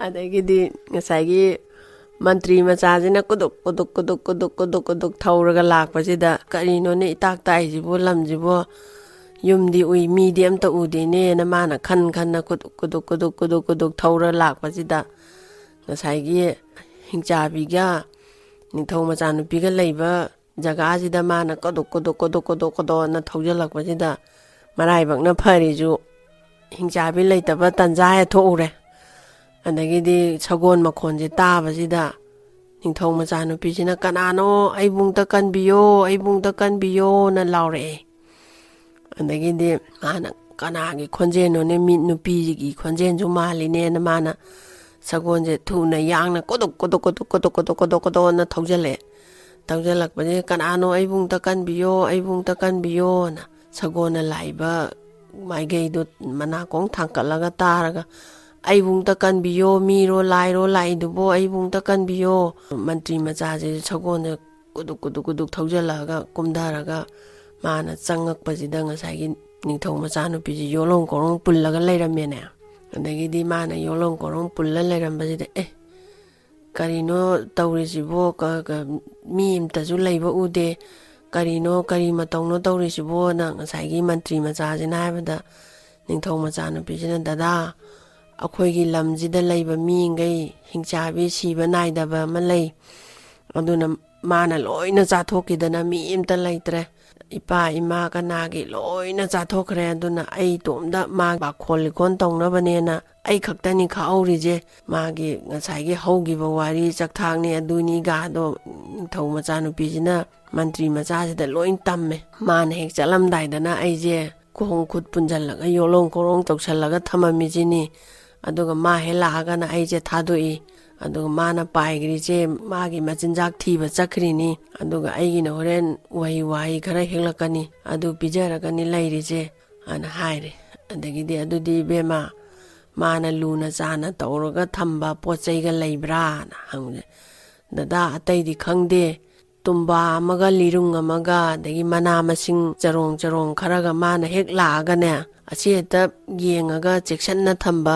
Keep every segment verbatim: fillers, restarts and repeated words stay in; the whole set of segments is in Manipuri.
ꯑꯗꯒꯤꯗꯤ ꯉꯁꯥꯏꯒꯤ ꯃꯟꯇ꯭ꯔꯤ ꯃꯆꯥꯁꯤꯅ ꯀꯨꯗꯨꯛ ꯀꯨꯗꯨꯛ ꯀꯨꯗꯨꯛ ꯀꯨꯗꯨꯛ ꯀꯨꯗꯨꯛ ꯀꯨꯗꯨꯛ ꯊꯧꯔꯒ ꯂꯥꯛꯄꯁꯤꯗ, "ꯀꯔꯤꯅꯣꯅꯦ ꯏꯇꯥꯛ ꯇꯥꯏꯁꯤꯕꯨ, ꯂꯝꯁꯤꯕꯨ? ꯌꯨꯝꯗꯤ ꯎꯏ, ꯃꯤꯗꯤ ꯑꯝꯇ ꯎꯗꯦꯅꯦꯅ" ꯃꯥꯅ ꯈꯟ ꯈꯟꯅ ꯀꯨꯗꯨꯛ ꯀꯨꯗꯨꯛ ꯀꯨꯗꯨꯛ ꯀꯨꯗꯨꯛ ꯀꯨꯗꯨꯛ ꯊꯧꯔ ꯂꯥꯛꯄꯁꯤꯗ, ꯉꯁꯥꯏꯒꯤ ꯍꯤꯡꯆꯥꯕꯤꯒ ꯅꯤꯡꯊꯧ ꯃꯆꯥꯅꯨꯄꯤꯒ ꯂꯩꯕ ꯖꯒꯥꯁꯤꯗ ꯃꯥꯅ ꯀꯣꯗꯣꯛ ꯀꯣꯗꯣꯛ ꯀꯣꯗꯣꯛ ꯀꯣꯗꯣꯛ ꯀꯣꯗꯣꯛꯅ ꯊꯧꯖꯤꯜꯂꯛꯄꯁꯤꯗ, ꯃꯔꯥꯏꯕꯛꯅ ꯐꯔꯤꯁꯨ ꯍꯤꯡꯆꯥꯕꯤ ꯂꯩꯇꯕ ꯇꯟꯖꯥ ꯍꯦꯛ ꯊꯣꯛꯎꯔꯦ꯫ ꯑꯗꯒꯤꯗꯤ ꯁꯒꯣꯜ ꯃꯈꯣꯟꯁꯦ ꯇꯥꯕꯁꯤꯗ, ꯅꯤꯡꯊꯧ ꯃꯆꯥꯅꯨꯄꯤꯁꯤꯅ, "ꯀꯅꯥꯅꯣ? ꯑꯩꯕꯨ ꯑꯝꯇ ꯀꯟꯕꯤꯌꯣ, ꯑꯩꯕꯨ ꯑꯝꯇ ꯀꯟꯕꯤꯌꯣꯅ" ꯂꯥꯎꯔꯛꯑꯦ꯫ ꯑꯗꯒꯤꯗꯤ ꯃꯥꯅ, "ꯀꯅꯥꯒꯤ ꯈꯣꯟꯖꯦꯜꯅꯣꯅꯦ? ꯃꯤ ꯅꯨꯄꯤꯒꯤ ꯈꯣꯟꯖꯦꯜꯁꯨ ꯃꯥꯜꯂꯤꯅꯦꯅ" ꯃꯥꯅ ꯁꯒꯣꯜꯁꯦ ꯊꯨꯅ ꯌꯥꯡꯅ ꯀꯣꯗꯣꯛ ꯀꯣꯗꯣꯛ ꯀꯣꯗꯣꯛ ꯀꯣꯗꯣꯛ ꯀꯣꯗꯣꯛ ꯀꯣꯗꯣꯛ ꯀꯣꯗꯣꯛꯅ ꯊꯧꯖꯤꯜꯂꯛꯑꯦ꯫ ꯊꯧꯖꯤꯜꯂꯛꯄꯁꯦ, "ꯀꯅꯥꯅꯣ? ꯑꯩꯕꯨ ꯑꯝꯇ ꯀꯟꯕꯤꯌꯣ, ꯑꯩꯕꯨ ꯑꯝꯇ ꯀꯟꯕꯤꯌꯣꯅ" ꯁꯒꯣꯜꯅ ꯂꯥꯛꯏꯕ ꯃꯥꯏꯀꯩꯗꯣ ꯃꯅꯥꯀꯣꯡ ꯊꯥꯡꯀꯠꯂꯒ ꯇꯥꯔꯒ, "ꯑꯩꯕꯨ ꯑꯝꯇ ꯀꯟꯕꯤꯌꯣ, ꯃꯤꯔꯣ ꯂꯥꯏꯔꯣ ꯂꯥꯛꯏꯗꯨꯕꯣ, ꯑꯩꯕꯨ ꯑꯝꯇ ꯀꯟꯕꯤꯌꯣ"꯫ ꯃꯟꯇ꯭ꯔꯤ ꯃꯆꯥꯁꯦ ꯁꯒꯣꯜꯗ ꯀꯨꯗꯨꯛ ꯀꯨꯗꯨꯛ ꯀꯨꯗꯨꯛ ꯊꯧꯖꯤꯜꯂꯛꯑꯒ ꯀꯨꯝꯊꯔꯒ ꯃꯥꯅ ꯆꯪꯉꯛꯄꯁꯤꯗ, ꯉꯁꯥꯏꯒꯤ ꯅꯤꯡꯊꯧ ꯃꯆꯥꯅꯨꯄꯤꯁꯦ ꯌꯣꯂꯣꯡ ꯀꯣꯔꯣꯡ ꯄꯨꯜꯂꯒ ꯂꯩꯔꯝꯃꯦꯅꯦ꯫ ꯑꯗꯒꯤꯗꯤ ꯃꯥꯅ ꯌꯣꯂꯣꯡ ꯀꯣꯔꯣꯡ ꯄꯨꯜꯂ ꯂꯩꯔꯝꯕꯁꯤꯗ, "ꯑꯦ, ꯀꯔꯤꯅꯣ ꯇꯧꯔꯤꯁꯤꯕꯣ? ꯀ-, ꯀ-, ꯃꯤ ꯑꯝꯇꯁꯨ ꯂꯩꯕ ꯎꯗꯦ꯫ ꯀꯔꯤꯅꯣ, ꯀꯔꯤ ꯃꯇꯧꯅꯣ ꯇꯧꯔꯤꯁꯤꯕꯣꯅ" ꯉꯁꯥꯏꯒꯤ ꯃꯟꯇ꯭ꯔꯤ ꯃꯆꯥꯁꯤꯅ ꯍꯥꯏꯕꯗ, ꯅꯤꯡꯊꯧ ꯃꯆꯥꯅꯨꯄꯤꯁꯤꯅ, "ꯗꯗꯥ, ꯑꯩꯈꯣꯏꯒꯤ ꯂꯝꯁꯤꯗ ꯂꯩꯕ ꯃꯤꯈꯩ ꯍꯤꯡꯆꯥꯕꯤ ꯁꯤꯕ ꯅꯥꯏꯗꯕ ꯑꯃ ꯂꯩ꯫ ꯑꯗꯨꯅ ꯃꯥꯅ ꯂꯣꯏꯅ ꯆꯥꯊꯣꯛꯈꯤꯗꯅ ꯃꯤ ꯑꯝꯇ ꯂꯩꯇ꯭ꯔꯦ꯫ ꯏꯄꯥ ꯏꯃꯥ ꯀꯅꯥꯒꯤ ꯂꯣꯏꯅ ꯆꯥꯊꯣꯛꯈ꯭ꯔꯦ꯫ ꯑꯗꯨꯅ ꯑꯩ ꯏꯇꯣꯝꯇ ꯃꯥ ꯄꯥꯈꯣꯟ ꯂꯤꯈꯣꯟ ꯇꯧꯅꯕꯅꯦꯅ ꯑꯩ ꯈꯛꯇꯅꯤ ꯈꯥꯛꯍꯧꯔꯤꯁꯦ"꯫ ꯃꯥꯒꯤ ꯉꯁꯥꯏꯒꯤ ꯍꯧꯈꯤꯕ ꯋꯥꯔꯤ ꯆꯥꯛꯊꯥꯛꯅꯤ ꯑꯗꯨꯅꯤꯒꯗꯣ ꯅꯤꯡꯊꯧ ꯃꯆꯥꯅꯨꯄꯤꯁꯤꯅ ꯃꯟꯇ꯭ꯔꯤ ꯃꯆꯥꯁꯤꯗ ꯂꯣꯏ ꯇꯝꯃꯦ꯫ ꯃꯥꯅ ꯍꯦꯛ ꯆꯠꯂꯝꯗꯥꯏꯗꯅ ꯑꯩꯁꯦ ꯈꯣꯡ ꯈꯨꯠ ꯄꯨꯟꯁꯤꯜꯂꯒ ꯌꯣꯂꯣꯡ ꯈꯣꯔꯣꯡ ꯇꯧꯁꯜꯂꯒ ꯊꯝꯃꯝꯃꯤꯁꯤꯅꯤ꯫ ꯑꯗꯨꯒ ꯃꯥ ꯍꯦꯛ ꯂꯥꯛꯑꯒꯅ ꯑꯩꯁꯦ ꯊꯥꯗꯣꯛꯏ꯫ ꯑꯗꯨꯒ ꯃꯥꯅ ꯄꯥꯏꯈ꯭ꯔꯤꯁꯦ ꯃꯥꯒꯤ ꯃꯆꯤꯟꯖꯥꯛ ꯊꯤꯕ ꯆꯠꯈ꯭ꯔꯤꯅꯤ꯫ ꯑꯗꯨꯒ ꯑꯩꯒꯤꯅ ꯍꯣꯔꯦꯟ ꯎꯍꯩ ꯋꯥꯍꯩ ꯈꯔ ꯍꯦꯛꯂꯛꯀꯅꯤ, ꯑꯗꯨ ꯄꯤꯖꯔꯒꯅꯤ ꯂꯩꯔꯤꯁꯦ, ꯑꯅ ꯍꯥꯏꯔꯦ꯫ ꯑꯗꯒꯤꯗꯤ, "ꯑꯗꯨꯗꯤ ꯏꯕꯦꯝꯃ, ꯃꯥꯅ ꯂꯨꯅ ꯆꯥꯅ ꯇꯧꯔꯒ ꯊꯝꯕ ꯄꯣꯠ ꯆꯩꯒ ꯂꯩꯕ꯭ꯔꯥꯅ?" ꯍꯪꯉꯦ꯫ "ꯗꯗꯥ, ꯑꯇꯩꯗꯤ ꯈꯪꯗꯦ꯫ ꯇꯨꯝꯕꯥ ꯑꯃꯒ, ꯂꯤꯔꯨꯡ ꯑꯃꯒ, ꯑꯗꯒꯤ ꯃꯅꯥ ꯃꯁꯤꯡ ꯆꯔꯣꯡ ꯆꯔꯣꯡ ꯈꯔꯒ ꯃꯥꯅ ꯍꯦꯛ ꯂꯥꯛꯑꯒꯅꯦ, ꯑꯁꯤ ꯍꯦꯛꯇ ꯌꯦꯡꯉꯒ ꯆꯦꯛꯁꯤꯟꯅ ꯊꯝꯕ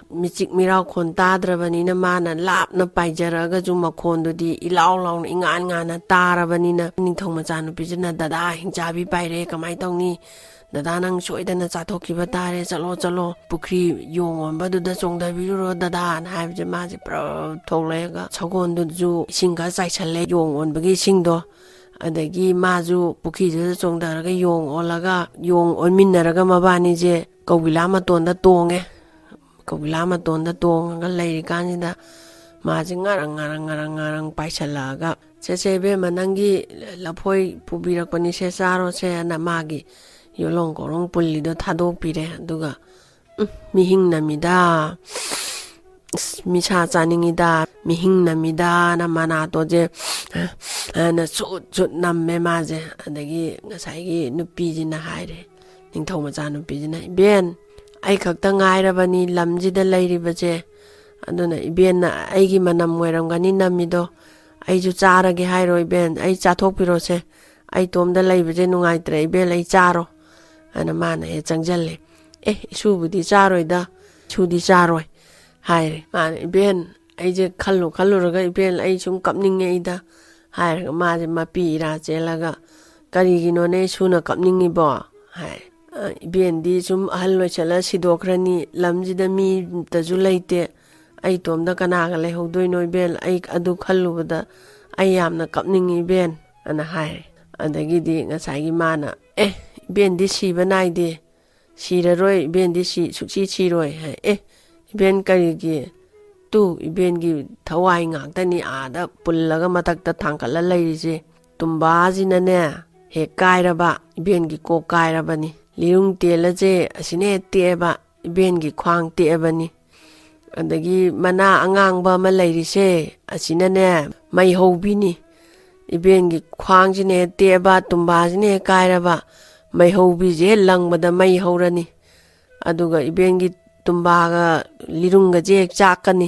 ꯃꯤꯆꯤꯛ ꯃꯤꯔꯥꯎ ꯈꯣꯟ ꯇꯥꯗ꯭ꯔꯕꯅꯤꯅ ꯃꯥꯅ ꯂꯥꯞꯅ ꯄꯥꯏꯖꯔꯛꯑꯒꯁꯨ ꯃꯈꯣꯟꯗꯨꯗꯤ ꯏꯂꯥꯎ ꯂꯥꯎꯅ ꯏꯉꯥꯟ ꯉꯥꯟꯅ ꯇꯥꯔꯕꯅꯤꯅ ꯅꯤꯡꯊꯧ ꯃꯆꯥꯅꯨꯄꯤꯁꯤꯅ, "ꯗꯗꯥ, ꯍꯤꯡꯆꯥꯕꯤ ꯄꯥꯏꯔꯦ, ꯀꯃꯥꯏꯅ ꯇꯧꯅꯤ? ꯗꯗꯥ, ꯅꯪ ꯁꯣꯏꯗꯅ ꯆꯥꯊꯣꯛꯈꯤꯕ ꯇꯥꯔꯦ, ꯆꯠꯂꯣ, ꯆꯠꯂꯣ, ꯄꯨꯈ꯭ꯔꯤ ꯌꯣꯡ ꯑꯣꯟꯕꯗꯨꯗ ꯆꯣꯡꯊꯕꯤꯔꯨꯔꯣ ꯗꯗꯥꯅ" ꯍꯥꯏꯕꯁꯦ ꯃꯥꯁꯦ ꯄꯨꯔꯥ ꯊꯣꯛꯂꯛꯑꯒ ꯁꯒꯣꯜꯗꯨꯁꯨ ꯏꯁꯤꯡ ꯈꯔ ꯆꯥꯏꯁꯜꯂꯦ, ꯌꯣꯡ ꯑꯣꯟꯕꯒꯤ ꯏꯁꯤꯡꯗꯣ꯫ ꯑꯗꯒꯤ ꯃꯥꯁꯨ ꯄꯨꯈ꯭ꯔꯤꯗꯨꯗ ꯆꯣꯡꯊꯔꯒ ꯌꯣꯡ ꯑꯣꯜꯂꯒ, ꯌꯣꯡ ꯑꯣꯟꯃꯤꯟꯅꯔꯒ ꯃꯕꯥꯅꯤꯁꯦ ꯀꯧꯕꯤꯂꯥ ꯃꯇꯣꯟꯗ ꯇꯣꯡꯉꯦ꯫ ꯀꯧꯕꯤꯂꯥ ꯃꯇꯣꯟꯗ ꯇꯣꯡꯉꯒ ꯂꯩꯔꯤꯀꯥꯟꯁꯤꯗ ꯃꯥꯁꯦ ꯉꯔꯪ ꯉꯔꯪ ꯉꯔꯪ ꯉꯔꯪ ꯄꯥꯏꯁꯜꯂꯛꯑꯒ, "ꯁꯦ, ꯁꯦ, ꯏꯕꯦꯝꯃ, ꯅꯪꯒꯤ ꯂꯐꯣꯏ ꯄꯨꯕꯤꯔꯛꯄꯅꯤ, ꯁꯦ, ꯆꯥꯔꯣꯁꯦꯅ" ꯃꯥꯒꯤ ꯌꯣꯂꯣꯡ ꯀꯧꯔꯣꯡ ꯄꯨꯜꯂꯤꯗꯣ ꯊꯥꯗꯣꯛꯄꯤꯔꯦ꯫ ꯑꯗꯨꯒ, "ꯎꯝ, ꯃꯤꯍꯤꯡ ꯅꯝꯃꯤꯗ, ꯑꯁ, ꯃꯤꯁꯥ ꯆꯥꯅꯤꯡꯉꯤꯗ, ꯃꯤꯍꯤꯡ ꯅꯝꯃꯤꯗꯅ" ꯃꯅꯥꯇꯣꯟꯁꯦ ꯍꯥꯏꯅ ꯁꯨꯠ ꯁꯨꯠ ꯅꯝꯃꯦ ꯃꯥꯁꯦ꯫ ꯑꯗꯒꯤ ꯉꯁꯥꯏꯒꯤ ꯅꯨꯄꯤꯁꯤꯅ ꯍꯥꯏꯔꯦ, ꯅꯤꯡꯊꯧ ꯃꯆꯥ ꯅꯨꯄꯤꯁꯤꯅ, "ꯏꯕꯦꯟ, ꯑꯩ ꯈꯛꯇ ꯉꯥꯏꯔꯕꯅꯤ ꯂꯝꯁꯤꯗ ꯂꯩꯔꯤꯕꯁꯦ꯫ ꯑꯗꯨꯅ ꯏꯕꯦꯟꯅ ꯑꯩꯒꯤ ꯃꯅꯝ ꯑꯣꯏꯔꯝꯒꯅꯤ ꯅꯝꯃꯤꯗꯣ꯫ ꯑꯩꯁꯨ ꯆꯥꯔꯒꯦ ꯍꯥꯏꯔꯣ ꯏꯕꯦꯟ, ꯑꯩ ꯆꯥꯊꯣꯛꯄꯤꯔꯣꯁꯦ, ꯑꯩ ꯏꯇꯣꯝꯗ ꯂꯩꯕꯁꯦ ꯅꯨꯡꯉꯥꯏꯇ꯭ꯔꯦ ꯏꯕꯦꯟ, ꯑꯩ ꯆꯥꯔꯣ ꯍꯥꯏꯅ ꯃꯥꯅ ꯍꯦꯛ ꯆꯪꯁꯤꯜꯂꯦ꯫ ꯑꯦ, ꯏꯁꯨꯕꯨꯗꯤ ꯆꯥꯔꯣꯏꯗ, ꯏꯁꯨꯗꯤ ꯆꯥꯔꯣꯏ ꯍꯥꯏꯔꯦ꯫ ꯃꯥꯅ, ꯏꯕꯦꯟ, ꯑꯩꯁꯦ ꯈꯜꯂꯨ ꯈꯜꯂꯨꯔꯒ ꯏꯕꯦꯟ, ꯑꯩ ꯁꯨꯝ ꯀꯞꯅꯤꯡꯉꯦ ꯑꯩꯗ ꯍꯥꯏꯔꯒ ꯃꯥꯁꯦ ꯃꯄꯤ ꯏꯔꯥ ꯆꯦꯜꯂꯒ, ꯀꯔꯤꯒꯤꯅꯣꯅꯦ ꯏꯁꯨꯅ ꯀꯞꯅꯤꯡꯉꯤꯕꯣ ꯍꯥꯏ꯫ "ꯑ, ꯏꯕꯦꯟꯗꯤ ꯁꯨꯝ ꯑꯍꯜ ꯑꯣꯏꯁꯜꯂ ꯁꯤꯗꯣꯛꯈ꯭ꯔꯅꯤ, ꯂꯝꯁꯤꯗ ꯃꯤ ꯑꯝꯇꯁꯨ ꯂꯩꯇꯦ, ꯑꯩ ꯏꯇꯣꯝꯗ ꯀꯅꯥꯒ ꯂꯩꯍꯧꯗꯣꯏꯅꯣ ꯏꯕꯦꯟ, ꯑꯩ ꯑꯗꯨ ꯈꯜꯂꯨꯕꯗ ꯑꯩ ꯌꯥꯝꯅ ꯀꯞꯅꯤꯡꯉꯤ ꯏꯕꯦꯟ" ꯑꯅ ꯍꯥꯏꯔꯦ꯫ ꯑꯗꯒꯤꯗꯤ ꯉꯁꯥꯏꯒꯤ ꯃꯥꯅ, "ꯑꯦ, ꯏꯕꯦꯟꯗꯤ ꯁꯤꯕ ꯅꯥꯏꯗꯦ, ꯁꯤꯔꯔꯣꯏ ꯏꯕꯦꯟꯗꯤ, ꯁꯤ ꯁꯨꯛꯁꯤ ꯁꯤꯔꯣꯏ" ꯍꯥꯏ꯫ "ꯑꯦ, ꯏꯕꯦꯟ ꯀꯔꯤꯒꯤ?" ꯇꯨ ꯏꯕꯦꯟꯒꯤ ꯊꯋꯥꯏ ꯉꯥꯛꯇꯅꯤ ꯑꯥꯗ ꯄꯨꯜꯂꯒ ꯃꯊꯛꯇ ꯊꯥꯡꯒꯠꯂ ꯂꯩꯔꯤꯁꯦ꯫ ꯇꯨꯝꯕꯥꯁꯤꯅꯅꯦ ꯍꯦꯛ ꯀꯥꯏꯔꯕ, ꯏꯕꯦꯟꯒꯤ ꯀꯣꯛ ꯀꯥꯏꯔꯕꯅꯤ꯫ ꯂꯤꯔꯨꯡ ꯇꯦꯜꯂꯁꯦ ꯑꯁꯤꯅ ꯍꯦꯛ ꯇꯦꯛꯑꯕ, ꯏꯕꯦꯟꯒꯤ ꯈ꯭ꯋꯥꯡ ꯇꯦꯛꯑꯕꯅꯤ꯫ ꯑꯗꯒꯤ ꯃꯅꯥ ꯑꯉꯥꯡꯕ ꯑꯃ ꯂꯩꯔꯤꯁꯦ, ꯑꯁꯤꯅꯅꯦ ꯃꯩ ꯍꯧꯕꯤꯅꯤ꯫ ꯏꯕꯦꯟꯒꯤ ꯈ꯭ꯋꯥꯡꯁꯤꯅ ꯍꯦꯛ ꯇꯦꯛꯑꯕ, ꯇꯨꯝꯕꯥꯁꯤꯅ ꯍꯦꯛ ꯀꯥꯏꯔꯕ, ꯃꯩ ꯍꯧꯕꯤꯁꯦ ꯍꯦꯛ ꯂꯪꯕꯗ ꯃꯩ ꯍꯧꯔꯅꯤ꯫ ꯑꯗꯨꯒ ꯏꯕꯦꯟꯒꯤ ꯇꯨꯝꯕꯥꯒ ꯂꯤꯔꯨꯡꯒꯁꯦ ꯍꯦꯛ ꯆꯥꯛꯀꯅꯤ꯫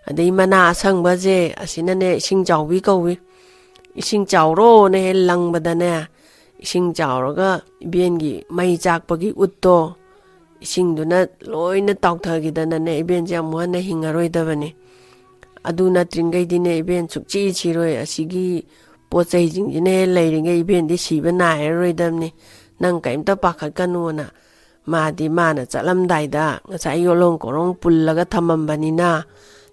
ꯑꯗꯩ ꯃꯅꯥ ꯑꯁꯪꯕꯁꯦ, ꯑꯁꯤꯅꯅꯦ ꯏꯁꯤꯡ ꯆꯥꯎꯕꯤ ꯀꯧꯏ꯫ ꯏꯁꯤꯡ ꯆꯥꯎꯔꯣꯅ ꯍꯦꯛ ꯂꯪꯕꯗꯅꯦ, ꯏꯁꯤꯡ ꯆꯥꯎꯔꯒ ꯏꯕꯦꯟꯒꯤ ꯃꯩ ꯆꯥꯛꯄꯒꯤ ꯎꯠꯇꯣ, ꯏꯁꯤꯡꯗꯨꯅ ꯂꯣꯏꯅ ꯇꯥꯎꯊꯈꯤꯗꯅꯅꯦ, ꯏꯕꯦꯟꯁꯦ ꯑꯃꯨꯛ ꯍꯟꯅ ꯍꯤꯡꯉꯔꯣꯏꯗꯕꯅꯤ꯫ ꯑꯗꯨ ꯅꯠꯇ꯭ꯔꯤꯉꯩꯗꯤꯅꯦ, ꯏꯕꯦꯟ ꯁꯨꯛꯁꯤ ꯁꯤꯔꯣꯏ꯫ ꯑꯁꯤꯒꯤ ꯄꯣꯠ ꯆꯩꯁꯤꯡꯁꯤꯅ ꯍꯦꯛ ꯂꯩꯔꯤꯉꯩ ꯏꯕꯦꯟꯗꯤ ꯁꯤꯕ ꯅꯥꯏꯔꯔꯣꯏꯗꯕꯅꯤ꯫ ꯅꯪ ꯀꯔꯤꯝꯇ ꯄꯥꯈꯠꯀꯅꯨꯅ ꯃꯥꯗꯤ ꯃꯥꯅ ꯆꯠꯂꯝꯗꯥꯏꯗ ꯉꯁꯥꯏ ꯌꯣꯜꯂꯣꯡ ꯀꯣꯔꯣꯡ ꯄꯨꯜꯂꯒ ꯊꯝꯃꯝꯕꯅꯤꯅ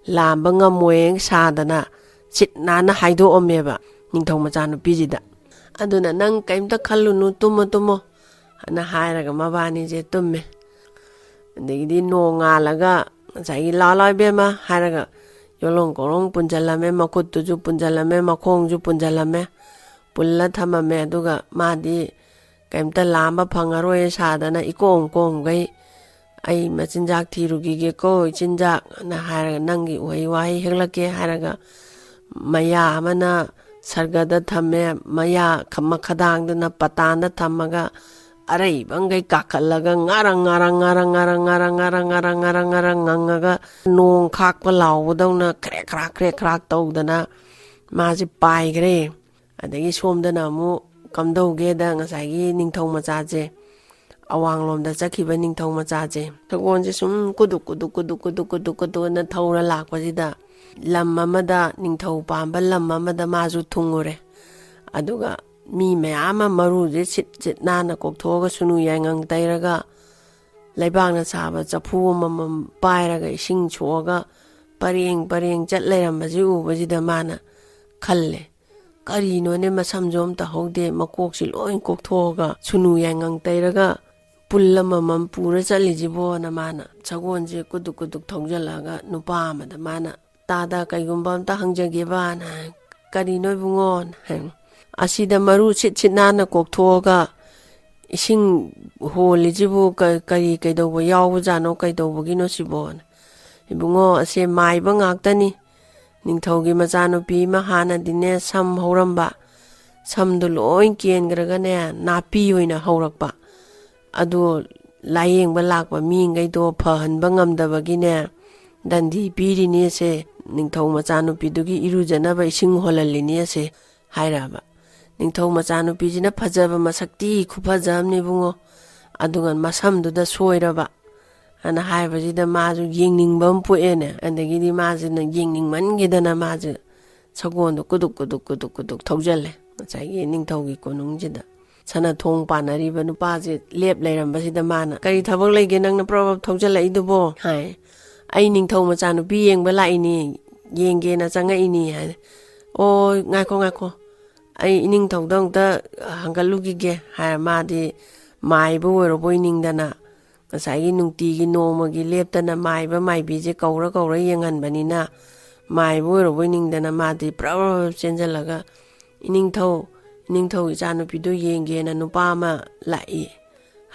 ꯂꯥꯝꯕ ꯉꯝꯃꯣꯏ ꯁꯥꯗꯅ ꯁꯤꯠ ꯅꯥꯟꯅ ꯍꯥꯏꯗꯣꯛꯑꯝꯃꯦꯕ ꯅꯤꯡꯊꯧ ꯃꯆꯥꯅꯨꯄꯤꯁꯤꯗ꯫ ꯑꯗꯨꯅ "ꯅꯪ ꯀꯔꯤꯝꯇ ꯈꯜꯂꯨꯅꯨ, ꯇꯨꯝꯃꯣ ꯇꯨꯝꯃꯣ" ꯑꯅ ꯍꯥꯏꯔꯒ ꯃꯕꯥꯅꯤꯁꯦ ꯇꯨꯝꯃꯦ꯫ ꯑꯗꯒꯤꯗꯤ ꯅꯣꯡꯉꯥꯜꯂꯒ ꯉꯁꯥꯏꯒꯤ "ꯂꯥꯎ ꯂꯥꯎ ꯏꯕꯦꯝꯃ" ꯍꯥꯏꯔꯒ ꯌꯣꯂꯣꯡ ꯀꯣꯔꯣꯡ ꯄꯨꯟꯁꯤꯜꯂꯝꯃꯦ, ꯃꯈꯨꯠꯇꯨꯁꯨ ꯄꯨꯟꯁꯤꯜꯂꯝꯃꯦ, ꯃꯈꯣꯡꯁꯨ ꯄꯨꯟꯁꯤꯜꯂꯝꯃꯦ, ꯄꯨꯜꯂ ꯊꯝꯃꯝꯃꯦ꯫ ꯑꯗꯨꯒ ꯃꯥꯗꯤ ꯀꯩꯝꯇ ꯂꯥꯝꯕ ꯐꯪꯉꯔꯣꯏ ꯁꯥꯗꯅ ꯏꯀꯣꯝ ꯀꯣꯝꯈꯩ "ꯑꯩ ꯃꯆꯤꯟꯖꯥꯛ ꯊꯤꯔꯨꯈꯤꯒꯦꯀꯣ, ꯏꯆꯤꯟꯖꯥꯛ" ꯑꯅ ꯍꯥꯏꯔꯒ "ꯅꯪꯒꯤ ꯎꯍꯩ ꯋꯥꯍꯩ ꯍꯦꯛꯂꯛꯀꯦ" ꯍꯥꯏꯔꯒ ꯃꯌꯥ ꯑꯃꯅ ꯁꯔꯒꯗ ꯊꯝꯃꯦ, ꯃꯌꯥ ꯈ-, ꯃꯈꯗꯥꯡꯗꯨꯅ ꯄꯇꯥꯟꯗ ꯊꯝꯃꯒ ꯑꯔꯩꯕꯈꯩ ꯀꯥꯈꯠꯂꯒ ꯉꯥꯔꯪ ꯉꯥꯔꯪ ꯉꯥꯔꯪ ꯉꯥꯔꯪ ꯉꯥꯔꯪ ꯉꯥꯔꯪ ꯉꯥꯔꯪ ꯉꯥꯔꯪ ꯉꯥꯔꯪ ꯉꯥꯔꯪ ꯉꯥꯔꯪ ꯉꯪꯉꯒ ꯅꯣꯡ ꯈꯥꯛꯄ ꯂꯥꯎꯕꯗꯧꯅ ꯈ꯭ꯔꯦꯛ ꯈ꯭ꯔꯥꯛ ꯈ꯭ꯔꯦꯛ ꯈ꯭ꯔꯥꯛ ꯇꯧꯗꯅ ꯃꯥꯁꯦ ꯄꯥꯏꯈ꯭ꯔꯦ꯫ ꯑꯗꯒꯤ ꯁꯣꯝꯗꯅ ꯑꯃꯨꯛ ꯀꯝꯗꯧꯒꯦꯗ, ꯉꯁꯥꯏꯒꯤ ꯅꯤꯡꯊꯧ ꯃꯆꯥꯁꯦ, ꯑꯋꯥꯡꯂꯣꯝꯗ ꯆꯠꯈꯤꯕ ꯅꯤꯡꯊꯧ ꯃꯆꯥꯁꯦ, ꯁꯒꯣꯜꯁꯦ ꯁꯨꯝ ꯀꯨꯗꯨꯛ ꯀꯨꯗꯨꯛ ꯀꯨꯗꯨꯛ ꯀꯨꯗꯨꯛ ꯀꯨꯗꯨꯛ ꯀꯨꯗꯨꯛꯅ ꯊꯧꯔ ꯂꯥꯛꯄꯁꯤꯗ, ꯂꯝ ꯑꯃꯗ, ꯅꯤꯡꯊꯧ ꯄꯥꯟꯕ ꯂꯝ ꯑꯃꯗ ꯃꯥꯁꯨ ꯊꯨꯡꯉꯨꯔꯦ꯫ ꯑꯗꯨꯒ ꯃꯤ ꯃꯌꯥꯝ ꯑꯃ ꯃꯔꯨꯁꯦ ꯁꯤꯠ ꯁꯤꯠ ꯅꯥꯟꯅ ꯀꯣꯛꯊꯣꯛꯑꯒ, ꯁꯨꯅꯨ ꯌꯥꯏꯉꯪ ꯇꯩꯔꯒ, ꯂꯩꯕꯥꯛꯅ ꯁꯥꯕ ꯆꯐꯨ ꯑꯃꯃꯝ ꯄꯥꯏꯔꯒ ꯏꯁꯤꯡ ꯁꯣꯛꯑꯒ ꯄꯔꯦꯡ ꯄꯔꯦꯡ ꯆꯠ ꯂꯩꯔꯝꯕꯁꯤ ꯎꯕꯁꯤꯗ ꯃꯥꯅ ꯈꯜꯂꯦ, "ꯀꯔꯤꯅꯣꯅꯦ, ꯃꯁꯝꯁꯨ ꯑꯝꯇ ꯍꯧꯗꯦ, ꯃꯀꯣꯛꯁꯤ ꯂꯣꯏ ꯀꯣꯛꯊꯣꯛꯑꯒ ꯁꯨꯅꯨ ꯌꯥꯏꯉꯪ ꯇꯩꯔꯒ ꯄꯨꯜ ꯑꯃꯃꯝ ꯄꯨꯔ ꯆꯠꯂꯤꯁꯤꯕꯣꯅ?" ꯃꯥꯅ ꯁꯒꯣꯜꯁꯦ ꯀꯨꯗꯨꯛ ꯀꯨꯗꯨꯛ ꯊꯧꯖꯤꯜꯂꯛꯑꯒ ꯅꯨꯄꯥ ꯑꯃꯗ ꯃꯥꯅ, "ꯇꯥꯗ, ꯀꯩꯒꯨꯝꯕ ꯑꯝꯇ ꯍꯪꯖꯒꯦꯕꯅ ꯍꯥꯏ꯫ "ꯀꯔꯤꯅꯣ ꯏꯕꯨꯡꯉꯣꯅ?" ꯍꯥꯏ꯫ "ꯑꯁꯤꯗ ꯃꯔꯨ ꯁꯤꯠ ꯁꯤꯠ ꯅꯥꯟꯅ ꯀꯣꯛꯊꯣꯛꯑꯒ ꯏꯁꯤꯡ ꯍꯣꯜꯂꯤꯁꯤꯕꯨ ꯀ-, ꯀꯔꯤ ꯀꯩꯗꯧꯕ ꯌꯥꯎꯕꯖꯥꯠꯅꯣ, ꯀꯩꯗꯧꯕꯒꯤꯅꯣ ꯁꯤꯕꯣꯅ?" "ꯏꯕꯨꯡꯉꯣ, ꯑꯁꯦ ꯃꯥꯏꯕ ꯉꯥꯛꯇꯅꯤ꯫ ꯅꯤꯡꯊꯧꯒꯤ ꯃꯆꯥꯅꯨꯄꯤ ꯑꯃ ꯍꯥꯟꯅꯗꯤꯅꯦ ꯁꯝ ꯍꯧꯔꯝꯕ, ꯁꯝꯗꯣ ꯂꯣꯏ ꯀꯦꯟꯈ꯭ꯔꯒꯅꯦ ꯅꯥꯄꯤ ꯑꯣꯏꯅ ꯍꯧꯔꯛꯄ꯫ ꯑꯗꯣ ꯂꯥꯏꯌꯦꯡꯕ ꯂꯥꯛꯄ ꯃꯤꯉꯩꯗꯣ ꯐꯍꯟꯕ ꯉꯝꯗꯕꯒꯤꯅꯦ ꯗꯟꯗꯤ ꯄꯤꯔꯤꯅꯦꯁꯦ, ꯅꯤꯡꯊꯧ ꯃꯆꯥꯅꯨꯄꯤꯗꯨꯒꯤ ꯏꯔꯨꯖꯅꯕ ꯏꯁꯤꯡ ꯍꯣꯜꯍꯜꯂꯤꯅꯦꯁꯦ" ꯍꯥꯏꯔꯛꯑꯕ꯫ ꯅꯤꯡꯊꯧ ꯃꯆꯥꯅꯨꯄꯤꯁꯤꯅ ꯐꯖꯕ ꯃꯁꯛꯇꯤ ꯈꯨꯐꯖ ꯑꯃꯅꯤ ꯏꯕꯨꯡꯉꯣ, ꯑꯗꯨꯒ ꯃꯁꯝꯗꯨꯗ ꯁꯣꯏꯔꯕ ꯑꯅ ꯍꯥꯏꯕꯁꯤꯗ ꯃꯥꯁꯨ ꯌꯦꯡꯅꯤꯡꯕ ꯑꯃ ꯄꯣꯛꯑꯦꯅꯦ꯫ ꯑꯗꯒꯤꯗꯤ ꯃꯥꯁꯤꯅ ꯌꯦꯡꯅꯤꯡꯃꯟꯈꯤꯗꯅ ꯃꯥꯁꯦ ꯁꯒꯣꯜꯗꯣ ꯀꯨꯗꯨꯛ ꯀꯨꯗꯨꯛ ꯀꯨꯗꯨꯛ ꯀꯨꯗꯨꯛ ꯊꯧꯖꯜꯂꯦ ꯉꯁꯥꯏꯒꯤ ꯅꯤꯡꯊꯧꯒꯤ ꯀꯣꯅꯨꯡꯁꯤꯗ꯫ ꯁꯅꯥ ꯊꯣꯡ ꯄꯥꯟꯅꯔꯤꯕ ꯅꯨꯄꯥꯁꯦ ꯂꯦꯞ ꯂꯩꯔꯝꯕꯁꯤꯗ ꯃꯥꯅ, "ꯀꯔꯤ ꯊꯕꯛ ꯂꯩꯒꯦ ꯅꯪꯅ ꯄ꯭ꯔꯞ ꯄ꯭ꯔꯞ ꯊꯧꯖꯜꯂꯛꯏꯗꯨꯕꯣ?" ꯍꯥꯏ꯫ "ꯑꯩ ꯅꯤꯡꯊꯧ ꯃꯆꯥꯅꯨꯄꯤ ꯌꯦꯡꯕ ꯂꯥꯛꯏꯅꯤ, ꯌꯦꯡꯒꯦꯅ ꯆꯪꯉꯛꯏꯅꯤ" ꯍꯥꯏ꯫ "ꯑꯣ, ꯉꯥꯏꯈꯣ, ꯉꯥꯏꯈꯣ, ꯑꯩ ꯏꯅꯤꯡꯊꯧꯗ ꯑꯃꯨꯛꯇ ꯍꯪꯒꯠꯂꯨꯈꯤꯒꯦ" ꯍꯥꯏꯔ ꯃꯥꯗꯤ ꯃꯥꯏꯕ ꯑꯣꯏꯔꯨꯕꯣꯏ ꯅꯤꯡꯗꯅ, ꯉꯁꯥꯏꯒꯤ ꯅꯨꯡꯇꯤꯒꯤ ꯅꯣꯡꯃꯒꯤ ꯂꯦꯞꯇꯅ ꯃꯥꯏꯕ ꯃꯥꯏꯕꯤꯁꯦ ꯀꯧꯔ ꯀꯧꯔ ꯌꯦꯡꯍꯟꯕꯅꯤꯅ, ꯃꯥꯏꯕ ꯑꯣꯏꯔꯨꯕꯣꯏ ꯅꯤꯡꯗꯅ ꯃꯥꯗꯤ ꯄ꯭ꯔꯞ ꯄ꯭ꯔꯞ ꯆꯦꯟꯁꯤꯜꯂꯒ, "ꯏꯅꯤꯡꯊꯧ, ꯏꯅꯤꯡꯊꯧ ꯏꯆꯥꯅꯨꯄꯤꯗꯨ ꯌꯦꯡꯒꯦꯅ ꯅꯨꯄꯥ ꯑꯃ ꯂꯥꯛꯏ"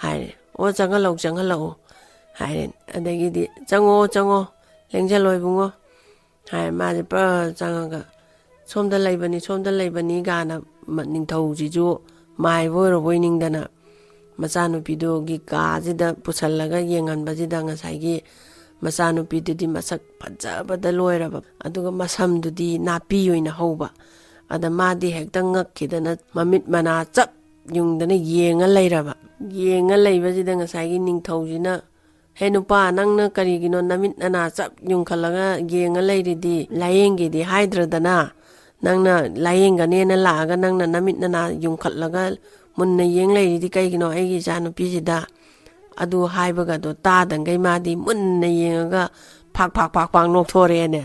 ꯍꯥꯏꯔꯦ꯫ "ꯑꯣ, ꯆꯪꯍꯜꯂꯛꯎ, ꯆꯪꯍꯜꯂꯛꯎ" ꯍꯥꯏꯔꯦ꯫ ꯑꯗꯒꯤꯗꯤ, "ꯆꯪꯉꯣ, ꯆꯪꯉꯣ, ꯂꯦꯡꯖꯜꯂꯣ ꯏꯕꯨꯡꯉꯣ" ꯍꯥꯏꯔꯦ꯫ ꯃꯥꯁꯦ ꯄ꯭ꯔꯞ ꯆꯪꯉꯒ, "ꯁꯣꯝꯗ ꯂꯩꯕꯅꯤ, ꯁꯣꯝꯗ ꯂꯩꯕꯅꯤ" ꯀꯥꯏꯅ ꯃ-, ꯅꯤꯡꯊꯧꯁꯤꯁꯨ ꯃꯥꯏꯕ ꯑꯣꯏꯔꯨꯕꯣꯏ ꯅꯤꯡꯗꯅ ꯃꯆꯥꯅꯨꯄꯤꯗꯨꯒꯤ ꯀꯥꯁꯤꯗ ꯄꯨꯁꯜꯂꯒ ꯌꯦꯡꯍꯟꯕꯁꯤꯗ ꯉꯁꯥꯏꯒꯤ ꯃꯆꯥꯅꯨꯄꯤꯗꯨꯗꯤ ꯃꯁꯛ ꯐꯖꯕꯗ ꯂꯣꯏꯔꯕ, ꯑꯗꯨꯒ ꯃꯁꯝꯗꯨꯗꯤ ꯅꯥꯄꯤ ꯑꯣꯏꯅ ꯍꯧꯕ꯫ ꯑꯗ ꯃꯥꯗꯤ ꯍꯦꯛꯇ ꯉꯛꯈꯤꯗꯅ ꯃꯃꯤꯠ ꯃꯅꯥ ꯆꯞ ꯌꯨꯡꯗꯅ ꯌꯦꯡꯉ ꯂꯩꯔꯕ꯫ ꯌꯦꯡꯉ ꯂꯩꯕꯁꯤꯗ ꯉꯁꯥꯏꯒꯤ ꯅꯤꯡꯊꯧꯁꯤꯅ, "ꯍꯦ ꯅꯨꯄꯥ, ꯅꯪꯅ ꯀꯔꯤꯒꯤꯅꯣ ꯅꯃꯤꯠ ꯅꯅꯥ ꯆꯞ ꯌꯨꯡꯈꯠꯂꯒ ꯌꯦꯡꯉ ꯂꯩꯔꯤꯗꯤ? ꯂꯥꯏꯌꯦꯡꯒꯦꯗꯤ ꯍꯥꯏꯗ꯭ꯔꯗꯅ ꯅꯪꯅ ꯂꯥꯏꯌꯦꯡꯒꯅꯦꯅ ꯂꯥꯛꯑꯒ ꯅꯪꯅ ꯅꯃꯤꯠ ꯅꯅꯥ ꯌꯨꯡꯈꯠꯂꯒ ꯃꯨꯟꯅ ꯌꯦꯡ ꯂꯩꯔꯤꯗꯤ ꯀꯩꯒꯤꯅꯣ ꯑꯩꯒꯤ ꯏꯆꯥꯅꯨꯄꯤꯁꯤꯗ?" ꯑꯗꯨ ꯍꯥꯏꯕꯒꯗꯣ ꯇꯥꯗꯉꯩ ꯃꯥꯗꯤ ꯃꯨꯟꯅ ꯌꯦꯡꯉꯒ ꯐꯥꯛ ꯐꯥꯛ ꯐꯥꯛ ꯐꯥꯛ ꯅꯣꯛꯊꯣꯔꯛꯑꯦꯅꯦ꯫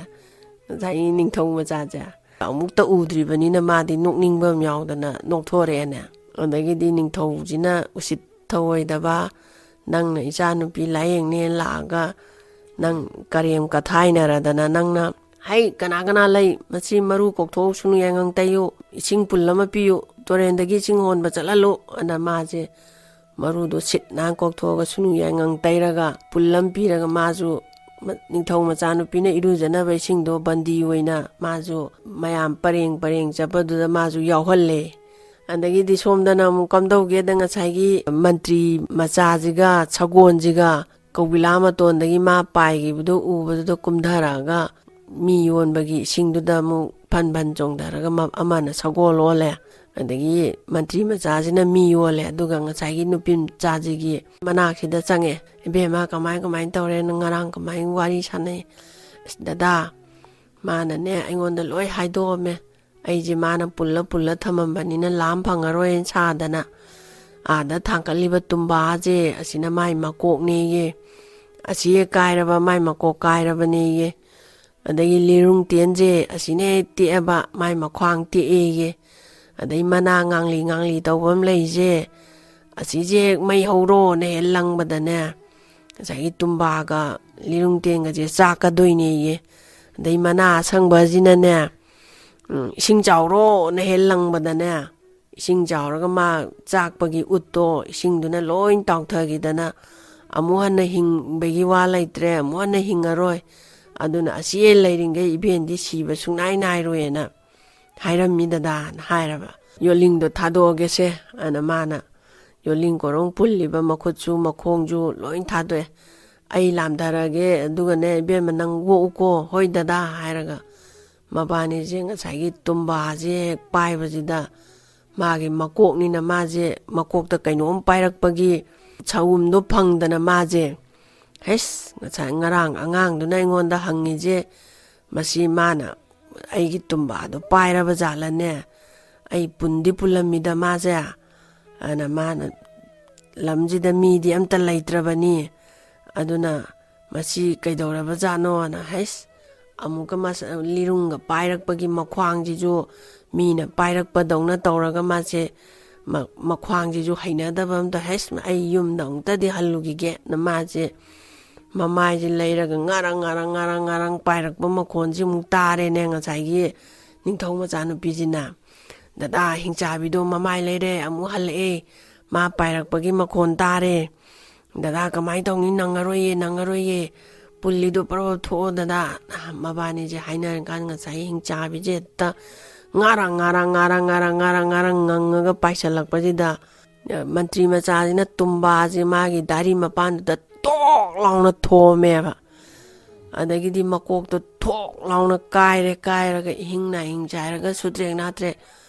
ꯉꯁꯥꯏꯒꯤ ꯅꯤꯡꯊꯧ ꯃꯆꯥꯁꯦ ꯑꯃꯨꯛꯇ ꯎꯗ꯭ꯔꯤꯕꯅꯤꯅ ꯃꯥꯗꯤ ꯅꯣꯛꯅꯤꯡꯕ ꯑꯃ ꯌꯥꯎꯗꯅ ꯅꯣꯛꯊꯣꯔꯛꯑꯦꯅꯦ꯫ ꯑꯗꯒꯤꯗꯤ ꯅꯤꯡꯊꯧꯁꯤꯅ ꯎꯁꯤꯠ ꯊꯧꯑꯣꯏꯗꯕ, "ꯅꯪꯅ ꯏꯆꯥꯅꯨꯄꯤ ꯂꯥꯏꯌꯦꯡꯅꯦ ꯂꯥꯛꯑꯒ ꯅꯪ ꯀꯔꯦꯝ ꯀꯊꯥꯏꯅꯔꯗꯅ ꯅꯪꯅ, 'ꯍꯩ, ꯀꯅꯥ ꯀꯅꯥ ꯂꯩ? ꯃꯁꯤ ꯃꯔꯨ ꯀꯣꯛꯊꯣꯛꯎ, ꯁꯨꯅꯨ ꯌꯥꯏꯉꯪ ꯇꯩꯌꯨ, ꯏꯁꯤꯡ ꯄꯨꯜ ꯑꯃ ꯄꯤꯌꯨ, ꯇꯨꯔꯦꯟꯗꯒꯤ ꯏꯁꯤꯡ ꯍꯣꯟꯕ ꯆꯠꯍꯜꯂꯨ,' ꯑꯅ ꯃꯥꯁꯦ ꯃꯔꯨꯗꯣ ꯁꯤꯠ ꯅꯥꯟ ꯀꯣꯛꯊꯣꯛꯑꯒ ꯁꯨꯅꯨ ꯌꯥꯏꯉꯪ ꯇꯩꯔꯒ ꯄꯨꯜ ꯑꯃ ꯄꯤꯔꯒ ꯃꯥꯁꯨ ꯃ-, ꯅꯤꯡꯊꯧ ꯃꯆꯥꯅꯨꯄꯤꯅ ꯏꯔꯨꯖꯅꯕ ꯏꯁꯤꯡꯗꯣ ꯕꯟꯗꯤ ꯑꯣꯏꯅ ꯃꯥꯁꯨ ꯃꯌꯥꯝ ꯄꯔꯦꯡ ꯄꯔꯦꯡ ꯆꯠꯄꯗꯨꯗ ꯃꯥꯁꯨ ꯌꯥꯎꯍꯜꯂꯦ꯫ ꯑꯗꯒꯤꯗꯤ ꯁꯣꯝꯗꯅ ꯑꯃꯨꯛ ꯀꯝꯗꯧꯒꯦꯗ, ꯉꯁꯥꯏꯒꯤ ꯃꯟꯇ꯭ꯔꯤ ꯃꯆꯥꯁꯤꯒ ꯁꯒꯣꯜꯁꯤꯒ ꯀꯧꯕꯤꯂꯥ ꯃꯇꯣꯟꯗꯒꯤ ꯃꯥ ꯄꯥꯏꯈꯤꯕꯗꯨ ꯎꯕꯗꯨꯗ ꯀꯨꯝꯊꯔꯛꯑꯒ ꯃꯤ ꯌꯣꯟꯕꯒꯤ ꯏꯁꯤꯡꯗꯨꯗ ꯑꯃꯨꯛ ꯐꯟ ꯐꯟ ꯆꯣꯡꯊꯔꯒ ꯃ-, ꯑꯃꯅ ꯁꯒꯣꯜ ꯑꯣꯜꯂꯦ, ꯑꯗꯒꯤ ꯃꯟꯇ꯭ꯔꯤ ꯃꯆꯥꯁꯤꯅ ꯃꯤ ꯌꯣꯜꯂꯦ, ꯑꯗꯨꯒ ꯉꯁꯥꯏꯒꯤ ꯅꯨꯄꯤ ꯃꯆꯥꯁꯤꯒꯤ ꯃꯅꯥꯛꯁꯤꯗ ꯆꯪꯉꯦ꯫ "ꯏꯕꯦꯝꯃ, ꯀꯃꯥꯏ ꯀꯃꯥꯏꯅ ꯇꯧꯔꯦ? ꯅꯪ ꯉꯔꯥꯡ ꯀꯃꯥꯏꯅ ꯋꯥꯔꯤ ꯁꯥꯟꯅꯩ?" "ꯑꯁ ꯗꯗꯥ, ꯃꯥꯅꯅꯦ ꯑꯩꯉꯣꯟꯗ ꯂꯣꯏ ꯍꯥꯏꯗꯣꯛꯑꯝꯃꯦ꯫ ꯑꯩꯁꯦ ꯃꯥꯅ ꯄꯨꯜꯂ ꯄꯨꯜꯂ ꯊꯝꯃꯝꯕꯅꯤꯅ ꯂꯥꯝ ꯐꯪꯉꯔꯣꯏꯅ ꯁꯥꯗꯅ, ꯑꯥꯗ ꯊꯥꯡꯀꯠꯂꯤꯕ ꯇꯨꯝꯕꯥꯁꯦ ꯑꯁꯤꯅ ꯃꯥꯏ ꯃꯀꯣꯛꯅꯦꯌꯦ, ꯑꯁꯤ ꯍꯦꯛ ꯀꯥꯏꯔꯕ ꯃꯥꯏ ꯃꯀꯣꯛ ꯀꯥꯏꯔꯕꯅꯦꯌꯦ, ꯑꯗꯒꯤ ꯂꯤꯔꯨꯡ ꯇꯦꯟꯁꯦ ꯑꯁꯤꯅ ꯍꯦꯛ ꯇꯦꯛꯑꯕ ꯃꯥꯏ ꯃꯈ꯭ꯋꯥꯡ ꯇꯦꯛꯑꯦꯌꯦ, ꯑꯗꯩ ꯃꯅꯥ ꯉꯥꯡꯂꯤ ꯉꯥꯡꯂꯤ ꯇꯧꯕ ꯑꯃ ꯂꯩꯁꯦ, ꯑꯁꯤꯁꯦ ꯍꯦꯛ ꯃꯩ ꯍꯧꯔꯣꯅ ꯍꯦꯛ ꯂꯪꯕꯗꯅꯦ, ꯉꯁꯥꯏꯒꯤ ꯇꯨꯝꯕꯥꯒ ꯂꯤꯔꯨꯡ ꯇꯦꯟꯒꯁꯦ ꯆꯥꯛꯀꯗꯣꯏꯅꯦꯌꯦ꯫ ꯑꯗꯩ ꯃꯅꯥ ꯑꯁꯪꯕꯁꯤꯅꯅꯦ, ꯎꯝ, ꯏꯁꯤꯡ ꯆꯥꯎꯔꯣꯅ ꯍꯦꯛ ꯂꯪꯕꯗꯅꯦ, ꯏꯁꯤꯡ ꯆꯥꯎꯔꯒ ꯃꯥ ꯆꯥꯛꯄꯒꯤ ꯎꯠꯇꯣ ꯏꯁꯤꯡꯗꯨꯅ ꯂꯣꯏ ꯇꯥꯎꯊꯈꯤꯗꯅ ꯑꯃꯨꯛ ꯍꯟꯅ ꯍꯤꯡꯕꯒꯤ ꯋꯥ ꯂꯩꯇ꯭ꯔꯦ, ꯑꯃꯨꯛ ꯍꯟꯅ ꯍꯤꯡꯉꯔꯣꯏ꯫ ꯑꯗꯨꯅ ꯑꯁꯤ ꯍꯦꯛ ꯂꯩꯔꯤꯉꯩ ꯏꯕꯦꯟꯗꯤ ꯁꯤꯕ ꯁꯨꯡꯅꯥꯏ ꯅꯥꯏꯔꯣꯏꯅ ꯍꯥꯏꯔꯝꯃꯤ ꯗꯗꯥꯅ ꯍꯥꯏꯔꯕ꯫ "ꯌꯣꯠꯂꯤꯡꯗꯣ ꯊꯥꯗꯣꯛꯑꯒꯦꯁꯦ" ꯑꯅ ꯃꯥꯅ ꯌꯣꯜꯂꯤꯡ ꯀꯣꯔꯣꯡ ꯄꯨꯜꯂꯤꯕ ꯃꯈꯨꯠꯁꯨ ꯃꯈꯣꯡꯁꯨ ꯂꯣꯏ ꯊꯥꯗꯣꯛꯑꯦ꯫ "ꯑꯩ ꯂꯥꯝꯊꯔꯒꯦ, ꯑꯗꯨꯒꯅꯦ ꯏꯕꯦꯝꯃ ꯅꯪ ꯑꯣꯛꯎꯀꯣ"꯫ "ꯍꯣꯏ ꯗꯗꯥ" ꯍꯥꯏꯔꯒ ꯃꯕꯥꯅꯤꯁꯦ ꯉꯁꯥꯏꯒꯤ ꯇꯨꯝꯕꯥꯁꯦ ꯍꯦꯛ ꯄꯥꯏꯕꯁꯤꯗ ꯃꯥꯒꯤ ꯃꯀꯣꯛꯅꯤꯅ ꯃꯥꯁꯦ ꯃꯀꯣꯛꯇ ꯀꯩꯅꯣꯝ ꯄꯥꯏꯔꯛꯄꯒꯤ ꯁꯎꯝꯗꯣ ꯐꯪꯗꯅ ꯃꯥꯁꯦ, "ꯍꯩꯁ, ꯉꯁꯥꯏ ꯉꯔꯥꯡ ꯑꯉꯥꯡꯗꯨꯅ ꯑꯩꯉꯣꯟꯗ ꯍꯪꯉꯤꯁꯦ, ꯃꯁꯤ ꯃꯥꯅ ꯑꯩꯒꯤ ꯇꯨꯝꯕꯥꯗꯣ ꯄꯥꯏꯔꯕ ꯖꯥꯠꯂꯅꯦ? ꯑꯩ ꯄꯨꯟꯗꯤ ꯄꯨꯜꯂꯝꯃꯤꯗ ꯃꯥꯁꯦ"꯫ ꯑꯗꯨꯅ ꯃꯥꯅ, "ꯂꯝꯁꯤꯗ ꯃꯤꯗꯤ ꯑꯝꯇ ꯂꯩꯇ꯭ꯔꯕꯅꯤ, ꯑꯗꯨꯅ ꯃꯁꯤ ꯀꯩꯗꯧꯔꯕꯖꯥꯠꯅꯣꯅ"꯫ ꯍꯩꯁ, ꯑꯃꯨꯛꯀ ꯃꯁ-, ꯂꯤꯔꯨꯡꯒ ꯄꯥꯏꯔꯛꯄꯒꯤ ꯃꯈ꯭ꯋꯥꯡꯁꯤꯁꯨ ꯃꯤꯅ ꯄꯥꯏꯔꯛꯄꯗꯧꯅ ꯇꯧꯔꯒ ꯃꯥꯁꯦ ꯃ-, ꯃꯈ꯭ꯋꯥꯡꯁꯤꯁꯨ ꯍꯩꯅꯗꯕ ꯑꯝꯇ, "ꯍꯩꯁ, ꯑꯩ ꯌꯨꯝꯗ ꯑꯃꯨꯛꯇꯗꯤ ꯍꯜꯂꯨꯈꯤꯒꯦꯅ" ꯃꯥꯁꯦ ꯃꯃꯥꯏꯁꯦ ꯂꯩꯔꯒ ꯉꯥꯔꯪ ꯉꯥꯔꯪ ꯉꯥꯔꯪ ꯉꯥꯔꯪ ꯄꯥꯏꯔꯛꯄ ꯃꯈꯣꯟꯁꯤ ꯑꯃꯨꯛ ꯇꯥꯔꯦꯅꯦ ꯉꯁꯥꯏꯒꯤ ꯅꯤꯡꯊꯧ ꯃꯆꯥꯅꯨꯄꯤꯁꯤꯅ꯫ "ꯗꯗꯥ, ꯍꯤꯡꯆꯥꯕꯤꯗꯣ ꯃꯃꯥꯏ ꯂꯩꯔꯦ, ꯑꯃꯨꯛ ꯍꯜꯂꯛꯑꯦ, ꯃꯥ ꯄꯥꯏꯔꯛꯄꯒꯤ ꯃꯈꯣꯟ ꯇꯥꯔꯦ꯫ ꯗꯗꯥ, ꯀꯃꯥꯏꯅ ꯇꯧꯅꯤ? ꯅꯪꯉꯔꯣꯏꯌꯦ, ꯅꯪꯉꯔꯣꯏꯌꯦ, ꯄꯨꯜꯂꯤꯗꯣ ꯄ꯭ꯔꯞ ꯄ꯭ꯔꯞ ꯊꯣꯛꯑꯣ ꯗꯗꯥ"꯫ ꯃꯕꯥꯅꯤꯁꯦ ꯍꯥꯏꯅꯔꯀꯥꯟꯗ ꯉꯁꯥꯏꯒꯤ ꯍꯤꯡꯆꯥꯕꯤꯁꯦ ꯍꯦꯛꯇ ꯉꯥꯔꯪ ꯉꯥꯔꯪ ꯉꯥꯔꯪ ꯉꯥꯔꯪ ꯉꯥꯔꯪ ꯉꯥꯔꯪ ꯉꯪꯉꯒ ꯄꯥꯏꯁꯜꯂꯛꯄꯁꯤꯗ, ꯃꯟꯇ꯭ꯔꯤ ꯃꯆꯥꯁꯤꯅ ꯇꯨꯝꯕꯥꯁꯦ ꯃꯥꯒꯤ ꯗꯥꯔꯤ ꯃꯄꯥꯟꯗꯨꯗ ꯇꯣꯛ ꯂꯥꯎꯅ ꯊꯣꯝꯃꯦꯕ꯫ ꯑꯗꯒꯤꯗꯤ ꯃꯀꯣꯛꯇꯣ ꯊꯣꯛ ꯂꯥꯎꯅ ꯀꯥꯏꯔꯦ, ꯀꯥꯏꯔꯒ ꯏꯍꯤꯡ ꯅꯥꯍꯤꯡ ꯆꯥꯏꯔꯒ ꯁꯨꯠꯇ꯭ꯔꯦꯛ ꯅꯥꯠꯇ꯭ꯔꯦꯛ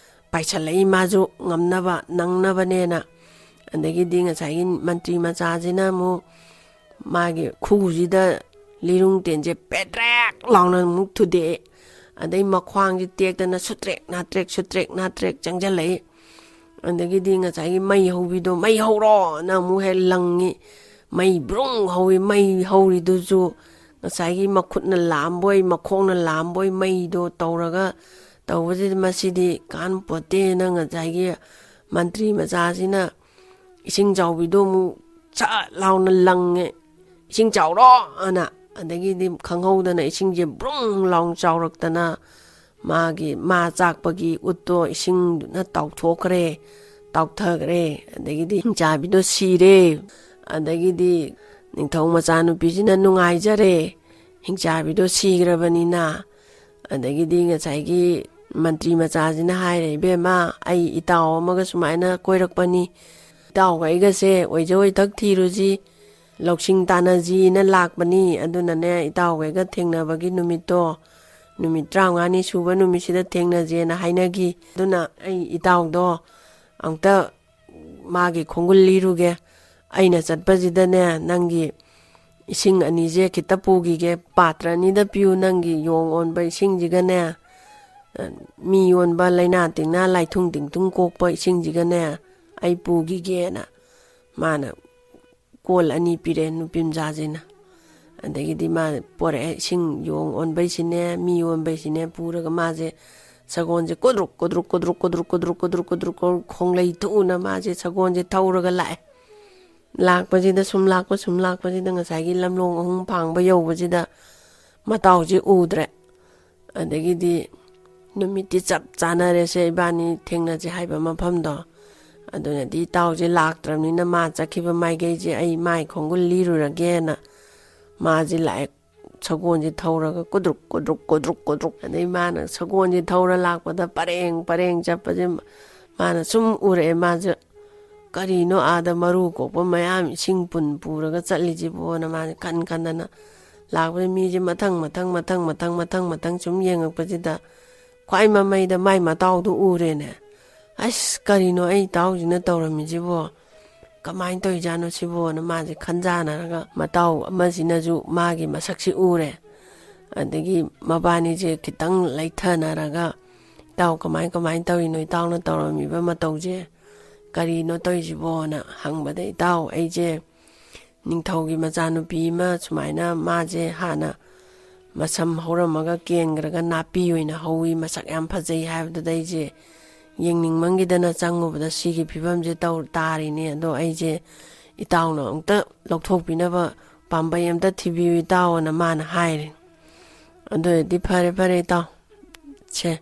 ꯄꯥꯏꯁꯜꯂꯛꯏ, ꯃꯥꯁꯨ ꯉꯝꯅꯕ ꯅꯪꯅꯕꯅꯦꯅ꯫ ꯑꯗꯒꯤꯗꯤ ꯉꯁꯥꯏꯒꯤ ꯃꯟꯇ꯭ꯔꯤ ꯃꯆꯥꯁꯤꯅ ꯑꯃꯨꯛ ꯃꯥꯒꯤ ꯈꯨꯎꯁꯤꯗ ꯂꯤꯔꯨꯡ ꯇꯦꯟꯁꯦ ꯄꯦꯗ꯭ꯔꯦꯛ ꯂꯥꯎꯅ ꯑꯃꯨꯛ ꯊꯨꯗꯦꯛꯑꯦ꯫ ꯑꯗꯩ ꯃꯈ꯭ꯋꯥꯡꯁꯦ ꯇꯦꯛꯇꯅ ꯁꯨꯠꯇ꯭ꯔꯦꯛ ꯅꯥꯠꯇ꯭ꯔꯦꯛ, ꯁꯨꯠꯇ꯭ꯔꯦꯛ ꯅꯥꯠꯇ꯭ꯔꯦꯛ ꯆꯪꯁꯤꯜꯂꯛꯏ꯫ ꯑꯗꯒꯤꯗꯤ ꯉꯁꯥꯏꯒꯤ "ꯃꯩ ꯍꯧꯕꯤꯗꯣ, ꯃꯩ ꯍꯧꯔꯣꯅ" ꯑꯃꯨꯛ ꯍꯦꯛ ꯂꯪꯉꯤ꯫ ꯃꯩ ꯕ꯭ꯔꯨꯡ ꯍꯧꯋꯤ꯫ ꯃꯩ ꯍꯧꯔꯤꯗꯨꯁꯨ ꯉꯁꯥꯏꯒꯤ ꯃꯈꯨꯠꯅ ꯂꯥꯝꯕꯣꯏ, ꯃꯈꯣꯡꯅ ꯂꯥꯝꯕꯣꯏ, ꯃꯩꯗꯣ ꯇꯧꯔꯒ ꯇꯧꯕꯁꯤꯗ, "ꯃꯁꯤꯗꯤ ꯀꯥꯟꯄꯣꯠꯇꯦꯅ" ꯉꯁꯥꯏꯒꯤ ꯃꯟꯇ꯭ꯔꯤ ꯃꯆꯥꯁꯤꯅ ꯏꯁꯤꯡ ꯆꯥꯎꯕꯤꯗꯣ ꯑꯃꯨꯛ ꯁꯠ ꯂꯥꯎꯅ ꯂꯪꯉꯦ, "ꯏꯁꯤꯡ ꯆꯥꯎꯔꯣ" ꯑꯅ꯫ ꯑꯗꯒꯤꯗꯤ ꯈꯪꯍꯧꯗꯅ ꯏꯁꯤꯡꯁꯦ ꯕ꯭ꯔꯨꯡ ꯂꯥꯎꯅ ꯆꯥꯎꯔꯛꯇꯅ ꯃꯥꯒꯤ ꯃꯥ ꯆꯥꯛꯄꯒꯤ ꯎꯠꯇꯣ ꯏꯁꯤꯡꯗꯨꯅ ꯇꯥꯎꯊꯣꯛꯈ꯭ꯔꯦ, ꯇꯥꯎꯊꯈ꯭ꯔꯦ꯫ ꯑꯗꯒꯤꯗꯤ ꯍꯤꯡꯆꯥꯕꯤꯗꯣ ꯁꯤꯔꯦ꯫ ꯑꯗꯒꯤꯗꯤ ꯅꯤꯡꯊꯧ ꯃꯆꯥꯅꯨꯄꯤꯁꯤꯅ ꯅꯨꯡꯉꯥꯏꯖꯔꯦ, ꯍꯤꯡꯆꯥꯕꯤꯗꯣ ꯁꯤꯈ꯭ꯔꯕꯅꯤꯅ꯫ ꯑꯗꯒꯤꯗꯤ ꯉꯁꯥꯏꯒꯤ ꯃꯟꯇ꯭ꯔꯤ ꯃꯆꯥꯁꯤꯅ ꯍꯥꯏꯔꯦ, "ꯏꯕꯦꯝꯃ, ꯑꯩ ꯏꯇꯥꯎ ꯑꯃꯒ ꯁꯨꯃꯥꯏꯅ ꯀꯣꯏꯔꯛꯄꯅꯤ, ꯏꯇꯥꯎꯒ ꯑꯩꯒꯁꯦ ꯑꯣꯏꯖ ꯑꯣꯏꯊꯛ ꯊꯤꯔꯨꯁꯤ, ꯂꯧꯁꯤꯡ ꯇꯥꯟꯅꯁꯤꯅ ꯂꯥꯛꯄꯅꯤ꯫ ꯑꯗꯨꯅꯅꯦ, ꯏꯇꯥꯎꯒ ꯑꯩꯒ ꯊꯦꯡꯅꯕꯒꯤ ꯅꯨꯃꯤꯠꯇꯣ, ꯅꯨꯃꯤꯠ ꯇꯔꯥꯃꯉꯥꯅꯤ ꯁꯨꯕ ꯅꯨꯃꯤꯠꯁꯤꯗ ꯊꯦꯡꯅꯁꯦꯅ ꯍꯥꯏꯅꯈꯤ꯫ ꯑꯗꯨꯅ ꯑꯩ ꯏꯇꯥꯎꯗꯣ ꯑꯝꯇ ꯃꯥꯒꯤ ꯈꯣꯡꯒꯨꯜ ꯂꯤꯔꯨꯒꯦ꯫ ꯑꯩꯅ ꯆꯠꯄꯁꯤꯗꯅꯦ, ꯅꯪꯒꯤ ꯏꯁꯤꯡ ꯑꯅꯤꯁꯦ ꯈꯤꯇ ꯄꯨꯈꯤꯒꯦ, ꯄꯥꯇ꯭ꯔ ꯑꯅꯤꯗ ꯄꯤꯌꯨ, ꯅꯪꯒꯤ ꯌꯣꯡ ꯑꯣꯟꯕ ꯏꯁꯤꯡꯁꯤꯒꯅꯦ, ꯃꯤ ꯑꯣꯟꯕ ꯂꯥꯏꯅꯥ ꯇꯤꯟꯅꯥ ꯂꯥꯏꯊꯨꯡ ꯇꯤꯟꯊꯨꯡ ꯀꯣꯛꯄ ꯏꯁꯤꯡꯁꯤꯒꯅꯦ ꯑꯩ ꯄꯨꯈꯤꯒꯦꯅ ꯃꯥꯅ ꯀꯣꯜ ꯑꯅꯤ ꯄꯤꯔꯛꯑꯦ ꯅꯨꯄꯤ ꯃꯆꯥꯁꯤꯅ꯫ ꯑꯗꯒꯤꯗꯤ ꯃꯥ ꯄꯣꯔꯛꯑꯦ, ꯏꯁꯤꯡ ꯌꯣꯡ ꯑꯣꯟꯕꯩꯁꯤꯅꯦ, ꯃꯤ ꯑꯣꯟꯕꯩꯁꯤꯅꯦ ꯄꯨꯔꯒ ꯃꯥꯁꯦ ꯁꯒꯣꯜꯁꯦ ꯀꯣꯗ꯭ꯔꯨꯛ ꯀꯣꯗ꯭ꯔꯨꯛ ꯀꯣꯗ꯭ꯔꯨꯛ ꯀꯣꯗ꯭ꯔꯨꯛ ꯀꯣꯗ꯭ꯔꯨꯛ ꯀꯣꯗ꯭ꯔꯨꯛ ꯀꯣꯗ꯭ꯔꯨꯛ ꯀꯣꯗ꯭ꯔꯨꯛ ꯈꯣꯡꯂꯩ ꯊꯨꯅ ꯃꯥꯁꯦ ꯁꯒꯣꯜꯁꯦ ꯊꯧꯔꯒ ꯂꯥꯛꯑꯦ꯫ ꯂꯥꯛꯄꯁꯤꯗ ꯁꯨꯝ ꯂꯥꯛꯄ ꯁꯨꯝ ꯂꯥꯛꯄꯁꯤꯗ ꯉꯁꯥꯏꯒꯤ ꯂꯝꯂꯣꯡ ꯑꯍꯨꯝ ꯐꯥꯡꯕ ꯌꯧꯕꯁꯤꯗ ꯃꯇꯥꯎꯁꯦ ꯎꯗ꯭ꯔꯦ꯫ ꯑꯗꯒꯤꯗꯤ ꯅꯨꯃꯤꯠꯇꯤ ꯆꯞ ꯆꯥꯅꯔꯦꯁꯦ ꯏꯕꯥꯅꯤ ꯊꯦꯡꯅꯁꯦ ꯍꯥꯏꯕ ꯃꯐꯝꯗꯣ꯫ ꯑꯗꯨꯅꯗꯤ ꯏꯇꯥꯎꯁꯦ ꯂꯥꯛꯇ꯭ꯔꯕꯅꯤꯅ ꯃꯥ ꯆꯠꯈꯤꯕ ꯃꯥꯏꯀꯩꯁꯦ ꯑꯩ ꯃꯥꯏ ꯈꯣꯡꯒꯨꯜ ꯂꯤꯔꯨꯔꯒꯦꯅ ꯃꯥꯁꯦ ꯂꯥꯛꯑꯦ꯫ ꯁꯒꯣꯜꯁꯦ ꯊꯧꯔꯒ ꯀꯨꯗ꯭ꯔꯨꯛ ꯀꯨꯗ꯭ꯔꯨꯛ ꯀꯨꯗ꯭ꯔꯨꯛ ꯀꯨꯗ꯭ꯔꯨꯛ, ꯑꯗꯩ ꯃꯥꯅ ꯁꯒꯣꯜꯁꯦ ꯊꯧꯔ ꯂꯥꯛꯄꯗ ꯄꯔꯦꯡ ꯄꯔꯦꯡ ꯆꯠꯄꯁꯦ ꯃꯥꯅ ꯁꯨꯝ ꯎꯔꯛꯑꯦ꯫ ꯃꯥꯁꯦ ꯀꯔꯤꯅꯣ ꯑꯥꯗ ꯃꯔꯨ ꯀꯣꯛꯄ ꯃꯌꯥꯝ ꯏꯁꯤꯡ ꯄꯨꯟ ꯄꯨꯔꯒ ꯆꯠꯂꯤꯁꯤꯕꯣꯅ ꯃꯥꯁꯦ ꯈꯟ ꯈꯟꯗꯅ ꯂꯥꯛꯄꯗ ꯃꯤꯁꯦ ꯃꯊꯪ ꯃꯊꯪ ꯃꯊꯪ ꯃꯊꯪ ꯃꯊꯪ ꯃꯊꯪ ꯁꯨꯝ ꯌꯦꯡꯉꯛꯄꯁꯤꯗ ꯈ꯭ꯋꯥꯏ ꯃꯃꯩꯗ ꯃꯥꯏ ꯃꯇꯥꯎꯗꯣ ꯎꯔꯦꯅꯦ꯫ "ꯑꯁ, ꯀꯔꯤꯅꯣ ꯑꯩ ꯏꯇꯥꯎꯁꯤꯅ ꯇꯧꯔꯝꯃꯤꯁꯤꯕꯣ? ꯀꯃꯥꯏꯅ ꯇꯧꯔꯤꯖꯥꯠꯅꯣ ꯁꯤꯕꯣꯅ?" ꯃꯥꯁꯦ ꯈꯟꯖꯥꯟꯅꯔꯒ ꯃꯇꯥꯎ ꯑꯃꯁꯤꯅꯁꯨ ꯃꯥꯒꯤ ꯃꯁꯛꯁꯤ ꯎꯔꯦ꯫ ꯑꯗꯒꯤ ꯃꯕꯥꯅꯤꯁꯦ ꯈꯤꯇꯪ ꯂꯩꯊꯅꯔꯒ, "ꯏꯇꯥꯎ, ꯀꯃꯥꯏ ꯀꯃꯥꯏꯅ ꯇꯧꯔꯤꯅꯣ? ꯏꯇꯥꯎꯅ ꯇꯧꯔꯝꯃꯤꯕ ꯃꯇꯧꯁꯦ ꯀꯔꯤꯅꯣ ꯇꯧꯔꯤꯁꯤꯕꯣꯅ?" ꯍꯪꯕꯗ, "ꯏꯇꯥꯎ, ꯑꯩꯁꯦ ꯅꯤꯡꯊꯧꯒꯤ ꯃꯆꯥꯅꯨꯄꯤ ꯑꯃ ꯁꯨꯃꯥꯏꯅ ꯃꯥꯁꯦ ꯍꯥꯟꯅ ꯃꯁꯝ ꯍꯧꯔꯝꯃꯒ ꯀꯦꯟꯈ꯭ꯔꯒ ꯅꯥꯄꯤ ꯑꯣꯏꯅ ꯍꯧꯋꯤ, ꯃꯁꯛ ꯌꯥꯝ ꯐꯖꯩ ꯍꯥꯏꯕꯗꯨꯗ ꯑꯩꯁꯦ ꯌꯦꯡꯅꯤꯡꯃꯟꯈꯤꯗꯅ ꯆꯪꯉꯨꯕꯗ ꯁꯤꯒꯤ ꯐꯤꯕꯝꯁꯦ ꯇꯧ ꯇꯥꯔꯤꯅꯦ꯫ ꯑꯗꯣ ꯑꯩꯁꯦ ꯏꯇꯥꯎꯅ ꯑꯃꯨꯛꯇ ꯂꯧꯊꯣꯛꯄꯤꯅꯕ ꯄꯥꯝꯕꯩ ꯑꯝꯇ ꯊꯤꯕꯤꯌꯨ ꯏꯇꯥꯎꯅ" ꯃꯥꯅ ꯍꯥꯏꯔꯦ꯫ "ꯑꯗꯨ ꯑꯣꯏꯔꯗꯤ ꯐꯔꯦ, ꯐꯔꯦ ꯏꯇꯥꯎ, ꯁꯦ,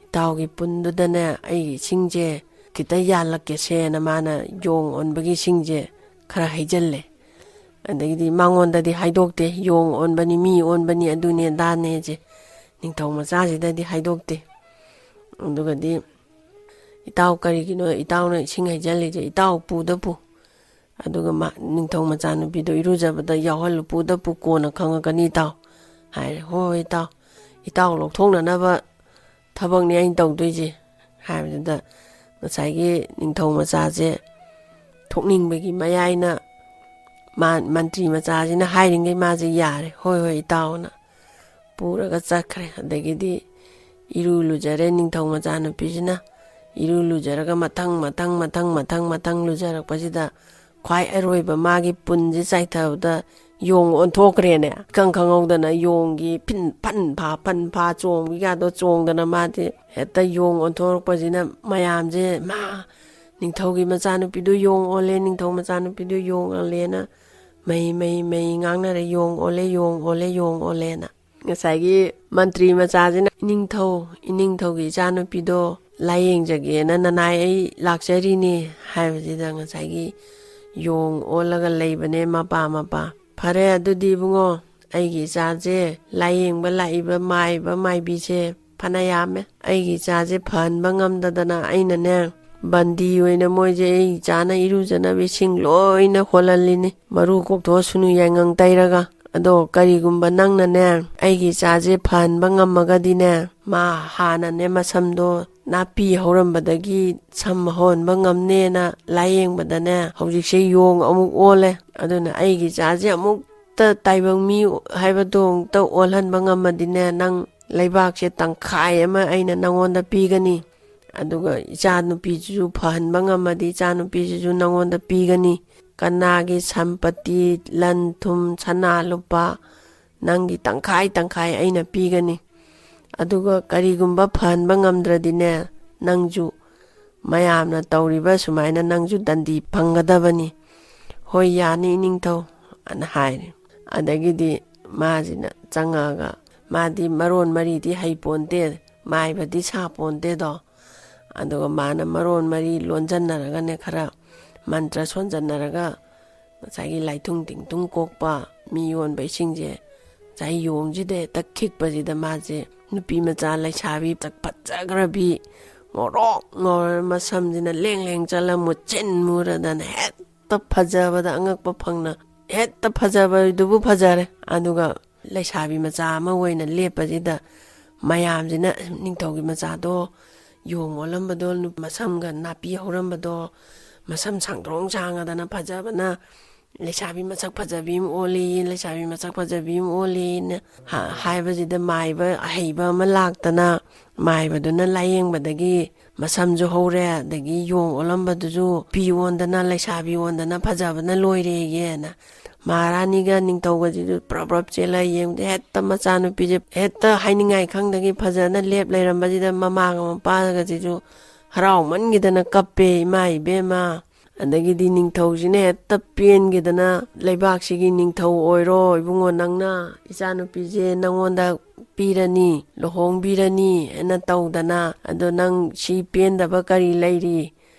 ꯏꯇꯥꯎꯒꯤ ꯄꯨꯟꯗꯨꯗꯅꯦ ꯑꯩꯒꯤ ꯏꯁꯤꯡꯁꯦ ꯈꯤꯇ ꯌꯥꯜꯂꯛꯀꯦꯁꯦꯅ" ꯃꯥꯅ ꯌꯣꯡ ꯑꯣꯟꯕꯒꯤ ꯏꯁꯤꯡꯁꯦ ꯈꯔ ꯍꯩꯖꯤꯜꯂꯦ꯫ ꯑꯗꯒꯤꯗꯤ ꯃꯉꯣꯟꯗꯗꯤ ꯍꯥꯏꯗꯣꯛꯇꯦ, ꯌꯣꯡ ꯑꯣꯟꯕꯅꯤ, ꯃꯤ ꯑꯣꯟꯕꯅꯤ, ꯑꯗꯨꯅꯦ ꯑꯗꯥꯅꯦꯁꯦ ꯅꯤꯡꯊꯧ ꯃꯆꯥꯁꯤꯗꯗꯤ ꯍꯥꯏꯗꯣꯛꯇꯦ꯫ ꯑꯗꯨꯒꯗꯤ "ꯏꯇꯥꯎ, ꯀꯔꯤꯒꯤꯅꯣ ꯏꯇꯥꯎꯅ ꯏꯁꯤꯡ ꯍꯩꯖꯤꯜꯂꯤꯁꯦ? ꯏꯇꯥꯎ, ꯄꯨꯗ ꯄꯨ꯫ ꯑꯗꯨꯒ ꯃꯥ, ꯅꯤꯡꯊꯧ ꯃꯆꯥꯅꯨꯄꯤꯗꯣ ꯏꯔꯨꯖꯕꯗ ꯌꯥꯎꯍꯜꯂꯨ, ꯄꯨꯗ ꯄꯨ, ꯀꯣꯟꯅ ꯈꯪꯉꯛꯀꯅꯤ ꯏꯇꯥꯎ" ꯍꯥꯏꯔꯦ꯫ "ꯍꯣꯏ, ꯍꯣꯏ ꯏꯇꯥꯎ, ꯏꯇꯥꯎ ꯂꯧꯊꯣꯛꯅꯅꯕ ꯊꯕꯛꯅꯤ ꯑꯩꯅ ꯇꯧꯗꯣꯏꯁꯦ" ꯍꯥꯏꯕꯗꯨꯗ, ꯉꯁꯥꯏꯒꯤ ꯅꯤꯡꯊꯧ ꯃꯆꯥꯁꯦ ꯊꯣꯛꯅꯤꯡꯕꯒꯤ ꯃꯌꯥꯏꯅ ꯃꯥ, ꯃꯟꯇ꯭ꯔꯤ ꯃꯆꯥꯁꯤꯅ ꯍꯥꯏꯔꯤꯉꯩ ꯃꯥꯁꯦ ꯌꯥꯔꯦ, "ꯍꯣꯏ, ꯍꯣꯏ ꯏꯇꯥꯎꯅ" ꯄꯨꯔꯒ ꯆꯠꯈ꯭ꯔꯦ꯫ ꯑꯗꯒꯤꯗꯤ ꯏꯔꯨ ꯂꯨꯖꯔꯦ ꯅꯤꯡꯊꯧ ꯃꯆꯥꯅꯨꯄꯤꯁꯤꯅ꯫ ꯏꯔꯨ ꯂꯨꯖꯔꯒ ꯃꯊꯪ, ꯃꯊꯪ, ꯃꯊꯪ, ꯃꯊꯪ, ꯃꯊꯪ ꯂꯨꯖꯔꯛꯄꯁꯤꯗ, ꯈ꯭ꯋꯥꯏ ꯑꯔꯣꯏꯕ ꯃꯥꯒꯤ ꯄꯨꯟꯁꯦ ꯆꯥꯏꯊꯕꯗ ꯌꯣꯡ ꯑꯣꯟꯊꯣꯛꯈ꯭ꯔꯦꯅꯦ꯫ ꯏꯈꯪ ꯈꯪꯍꯧꯗꯅ ꯌꯣꯡꯒꯤ ꯐꯤꯟ ꯐꯟ ꯐꯥ ꯐꯟ ꯐꯥ ꯆꯣꯡꯕꯤꯒꯗꯣ ꯆꯣꯡꯗꯅ ꯃꯥꯗꯤ ꯍꯦꯛꯇ ꯌꯣꯡ ꯑꯣꯟꯊꯣꯔꯛꯄꯁꯤꯅ ꯃꯌꯥꯝꯁꯦ, "ꯃꯥ, ꯅꯤꯡꯊꯧꯒꯤ ꯃꯆꯥꯅꯨꯄꯤꯗꯨ ꯌꯣꯡ ꯑꯣꯜꯂꯦ, ꯅꯤꯡꯊꯧ ꯃꯆꯥꯅꯨꯄꯤꯗꯨ ꯌꯣꯡ ꯑꯣꯜꯂꯦꯅ" ꯃꯩ ꯃꯩ ꯃꯩ ꯉꯥꯡꯅꯔꯦ, "ꯌꯣꯡ ꯑꯣꯜꯂꯦ, ꯌꯣꯡ ꯑꯣꯜꯂꯦ, ꯌꯣꯡ ꯑꯣꯜꯂꯦꯅ"꯫ ꯉꯁꯥꯏꯒꯤ ꯃꯟꯇ꯭ꯔꯤ ꯃꯆꯥꯁꯤꯅ, "ꯏꯅꯤꯡꯊꯧ, ꯏꯅꯤꯡꯊꯧꯒꯤ ꯏꯆꯥꯅꯨꯄꯤꯗꯣ ꯂꯥꯏꯌꯦꯡꯖꯒꯦꯅ ꯅꯅꯥꯏ ꯑꯩ ꯂꯥꯛꯆꯔꯤꯅꯦ" ꯍꯥꯏꯕꯁꯤꯗ, ꯉꯁꯥꯏꯒꯤ ꯌꯣꯡ ꯑꯣꯜꯂꯒ ꯂꯩꯕꯅꯦ ꯃꯄꯥ ꯃꯄꯥ꯫ "ꯐꯔꯦ, ꯑꯗꯨꯗꯤ ꯏꯕꯨꯡꯉꯣ, ꯑꯩꯒꯤ ꯏꯆꯥꯁꯦ ꯂꯥꯏꯌꯦꯡꯕ ꯂꯥꯛꯏꯕ ꯃꯥꯏꯕ ꯃꯥꯏꯕꯤꯁꯦ ꯐꯅ ꯌꯥꯝꯃꯦ꯫ ꯑꯩꯒꯤ ꯏꯆꯥꯁꯦ ꯐꯍꯟꯕ ꯉꯝꯗꯗꯅ ꯑꯩꯅꯅꯦ, ꯕꯟꯗꯤ ꯑꯣꯏꯅ ꯃꯣꯏꯁꯦ ꯑꯩ ꯏꯆꯥꯅ ꯏꯔꯨꯖꯅꯕ ꯏꯁꯤꯡ ꯂꯣꯏꯅ ꯍꯣꯜꯍꯜꯂꯤꯅꯤ, ꯃꯔꯨ ꯀꯣꯛꯊꯣꯛꯑꯁꯅꯨ ꯌꯥꯏꯉꯪ ꯇꯩꯔꯒ꯫ ꯑꯗꯣ ꯀꯔꯤꯒꯨꯝꯕ ꯅꯪꯅꯅꯦ, ꯑꯩꯒꯤ ꯏꯆꯥꯁꯦ ꯐꯍꯟꯕ ꯉꯝꯃꯒꯗꯤꯅꯦ, ꯃꯥ ꯍꯥꯟꯅꯅꯦ ꯃꯁꯝꯗꯣ ꯅꯥꯄꯤ ꯍꯧꯔꯝꯕꯗꯒꯤ ꯁꯝ ꯍꯧꯍꯟꯕ ꯉꯝꯅꯦꯅ ꯂꯥꯏꯌꯦꯡꯕꯗꯅꯦ, ꯍꯧꯖꯤꯛꯁꯦ ꯌꯣꯡ ꯑꯃꯨꯛ ꯑꯣꯜꯂꯦ꯫ ꯑꯗꯨꯅ ꯑꯩꯒꯤ ꯏꯆꯥꯁꯦ ꯑꯃꯨꯛꯇ ꯇꯥꯏꯕꯪ ꯃꯤ ꯍꯥꯏꯕꯗꯣ ꯑꯃꯨꯛꯇ ꯑꯣꯜꯍꯟꯕ ꯉꯝꯃꯗꯤꯅꯦ, ꯅꯪ ꯂꯩꯕꯥꯛꯁꯦ ꯇꯪꯈꯥꯏ ꯑꯃ ꯑꯩꯅ ꯅꯪꯉꯣꯟꯗ ꯄꯤꯒꯅꯤ꯫ ꯑꯗꯨꯒ ꯏꯆꯥꯅꯨꯄꯤꯁꯤꯁꯨ ꯐꯍꯟꯕ ꯉꯝꯃꯗꯤ ꯏꯆꯥꯅꯨꯄꯤꯁꯤꯁꯨ ꯅꯪꯉꯣꯟꯗ ꯄꯤꯒꯅꯤ꯫ ꯀꯅꯥꯒꯤ ꯁꯝꯄꯇꯤ, ꯂꯟ ꯊꯨꯝ, ꯁꯅꯥ ꯂꯨꯄꯥ, ꯅꯪꯒꯤ ꯇꯪꯈꯥꯏ ꯇꯪꯈꯥꯏ ꯑꯩꯅ ꯄꯤꯒꯅꯤ꯫ ꯑꯗꯨꯒ ꯀꯔꯤꯒꯨꯝꯕ ꯐꯍꯟꯕ ꯉꯝꯗ꯭ꯔꯗꯤꯅꯦ, ꯅꯪꯁꯨ ꯃꯌꯥꯝꯅ ꯇꯧꯔꯤꯕ ꯁꯨꯃꯥꯏꯅ ꯅꯪꯁꯨ ꯗꯟꯗꯤ ꯐꯪꯒꯗꯕꯅꯤ"꯫ "ꯍꯣꯏ, ꯌꯥꯅꯤ ꯏꯅꯤꯡꯊꯧ" ꯑꯅ ꯍꯥꯏꯔꯦ꯫ ꯑꯗꯒꯤꯗꯤ ꯃꯥꯁꯤꯅ ꯆꯪꯉꯛꯑꯒ, ꯃꯥꯗꯤ ꯃꯔꯣꯟ ꯃꯔꯤꯗꯤ ꯍꯩꯄꯣꯟꯇꯦ, ꯃꯥꯏꯕꯗꯤ ꯁꯥꯄꯣꯟꯇꯦꯗꯣ꯫ ꯑꯗꯨꯒ ꯃꯥꯅ ꯃꯔꯣꯟ ꯃꯔꯤ ꯂꯣꯟꯖꯟꯅꯔꯒꯅꯦ, ꯈꯔ ꯃꯟꯇ꯭ꯔ ꯁꯣꯟꯖꯟꯅꯔꯒ, ꯉꯁꯥꯏꯒꯤ ꯂꯥꯏꯊꯨꯡ ꯇꯤꯡꯊꯨꯡ ꯀꯣꯛꯄ ꯃꯤ ꯌꯣꯟꯕ ꯏꯁꯤꯡꯁꯦ ꯉꯁꯥꯏ ꯌꯣꯡꯁꯤꯗ ꯍꯦꯛꯇ ꯈꯤꯛꯄꯁꯤꯗ, ꯃꯥꯁꯦ ꯅꯨꯄꯤ ꯃꯆꯥ ꯂꯩꯁꯥꯕꯤ ꯁꯛ ꯐꯖꯈ꯭ꯔꯕꯤ, ꯉꯧꯔꯣꯛ ꯉꯧꯔ ꯃꯁꯝꯁꯤꯅ ꯂꯦꯡ ꯂꯦꯡ ꯆꯠꯂ ꯃꯨꯠꯁꯤꯟ ꯃꯨꯔꯗꯅ ꯍꯦꯛꯇ ꯐꯖꯕꯗ ꯑꯉꯛꯄ ꯐꯪꯅ ꯍꯦꯛꯇ ꯐꯖꯕꯗꯨꯕꯨ ꯐꯖꯔꯦ꯫ ꯑꯗꯨꯒ ꯂꯩꯁꯥꯕꯤ ꯃꯆꯥ ꯑꯃ ꯑꯣꯏꯅ ꯂꯦꯞꯄꯁꯤꯗ ꯃꯌꯥꯝꯁꯤꯅ ꯅꯤꯡꯊꯧꯒꯤ ꯃꯆꯥꯗꯣ ꯌꯣꯡ ꯑꯣꯜꯂꯝꯕꯗꯣ, ꯅꯨ-, ꯃꯁꯝꯒ ꯅꯥꯄꯤ ꯍꯧꯔꯝꯕꯗꯣ, ꯃꯁꯝ ꯁꯥꯡꯗ꯭ꯔꯣꯡ ꯁꯥꯡꯉꯗꯅ ꯐꯖꯕꯅ ꯂꯩꯁꯥꯕꯤ ꯃꯁꯛ ꯐꯖꯕꯤ ꯑꯃ ꯑꯣꯜꯂꯤ, ꯂꯩꯁꯥꯕꯤ ꯃꯁꯛ ꯐꯖꯕꯤ ꯑꯃ ꯑꯣꯜꯂꯤꯅ ꯍꯥ-, ꯍꯥꯏꯕꯁꯤꯗ ꯃꯥꯏꯕ ꯑꯍꯩꯕ ꯑꯃ ꯂꯥꯛꯇꯅ ꯃꯥꯏꯕꯗꯨꯅ ꯂꯥꯏꯌꯦꯡꯕꯗꯒꯤ ꯃꯁꯝꯁꯨ ꯍꯧꯔꯦ, ꯑꯗꯒꯤ ꯌꯣꯡ ꯑꯣꯜꯂꯝꯕꯗꯨꯁꯨ ꯅꯨꯄꯤ ꯑꯣꯟꯗꯅ ꯂꯩꯁꯥꯕꯤ ꯑꯣꯟꯗꯅ ꯐꯖꯕꯅ ꯂꯣꯏꯔꯦꯌꯦꯅ ꯃꯍꯥꯔꯥꯅꯤꯒ ꯅꯤꯡꯊꯧꯒꯁꯤꯁꯨ ꯄ꯭ꯔꯞ ꯄ꯭ꯔꯞ ꯆꯦꯜꯂ ꯌꯦꯡꯕꯗ ꯍꯦꯛꯇ ꯃꯆꯥꯅꯨꯄꯤꯁꯦ ꯍꯦꯛꯇ ꯍꯥꯏꯅꯤꯡꯉꯥꯏ ꯈꯪꯗꯒꯩ ꯐꯖꯅ ꯂꯦꯞ ꯂꯩꯔꯝꯕꯁꯤꯗ ꯃꯃꯥꯒ ꯃꯄꯥꯒꯁꯤꯁꯨ ꯍꯔꯥꯎꯃꯟꯈꯤꯗꯅ ꯀꯞꯄꯦ, "ꯏꯃꯥ ꯏꯕꯦꯝꯃ!" ꯑꯗꯒꯤꯗꯤ ꯅꯤꯡꯊꯧꯁꯤꯅ ꯍꯦꯛꯇ ꯄꯦꯟꯈꯤꯗꯅ, "ꯂꯩꯕꯥꯛꯁꯤꯒꯤ ꯅꯤꯡꯊꯧ ꯑꯣꯏꯔꯣ ꯏꯕꯨꯡꯉꯣ, ꯅꯪꯅ ꯏꯆꯥꯅꯨꯄꯤꯁꯦ ꯅꯪꯉꯣꯟꯗ ꯄꯤꯔꯅꯤ, ꯂꯨꯍꯣꯡꯕꯤꯔꯅꯤ" ꯍꯥꯏꯅ ꯇꯧꯗꯅ, "ꯑꯗꯣ ꯅꯪ ꯁꯤ ꯄꯦꯟꯗꯕ ꯀꯔꯤ ꯂꯩꯔꯤ?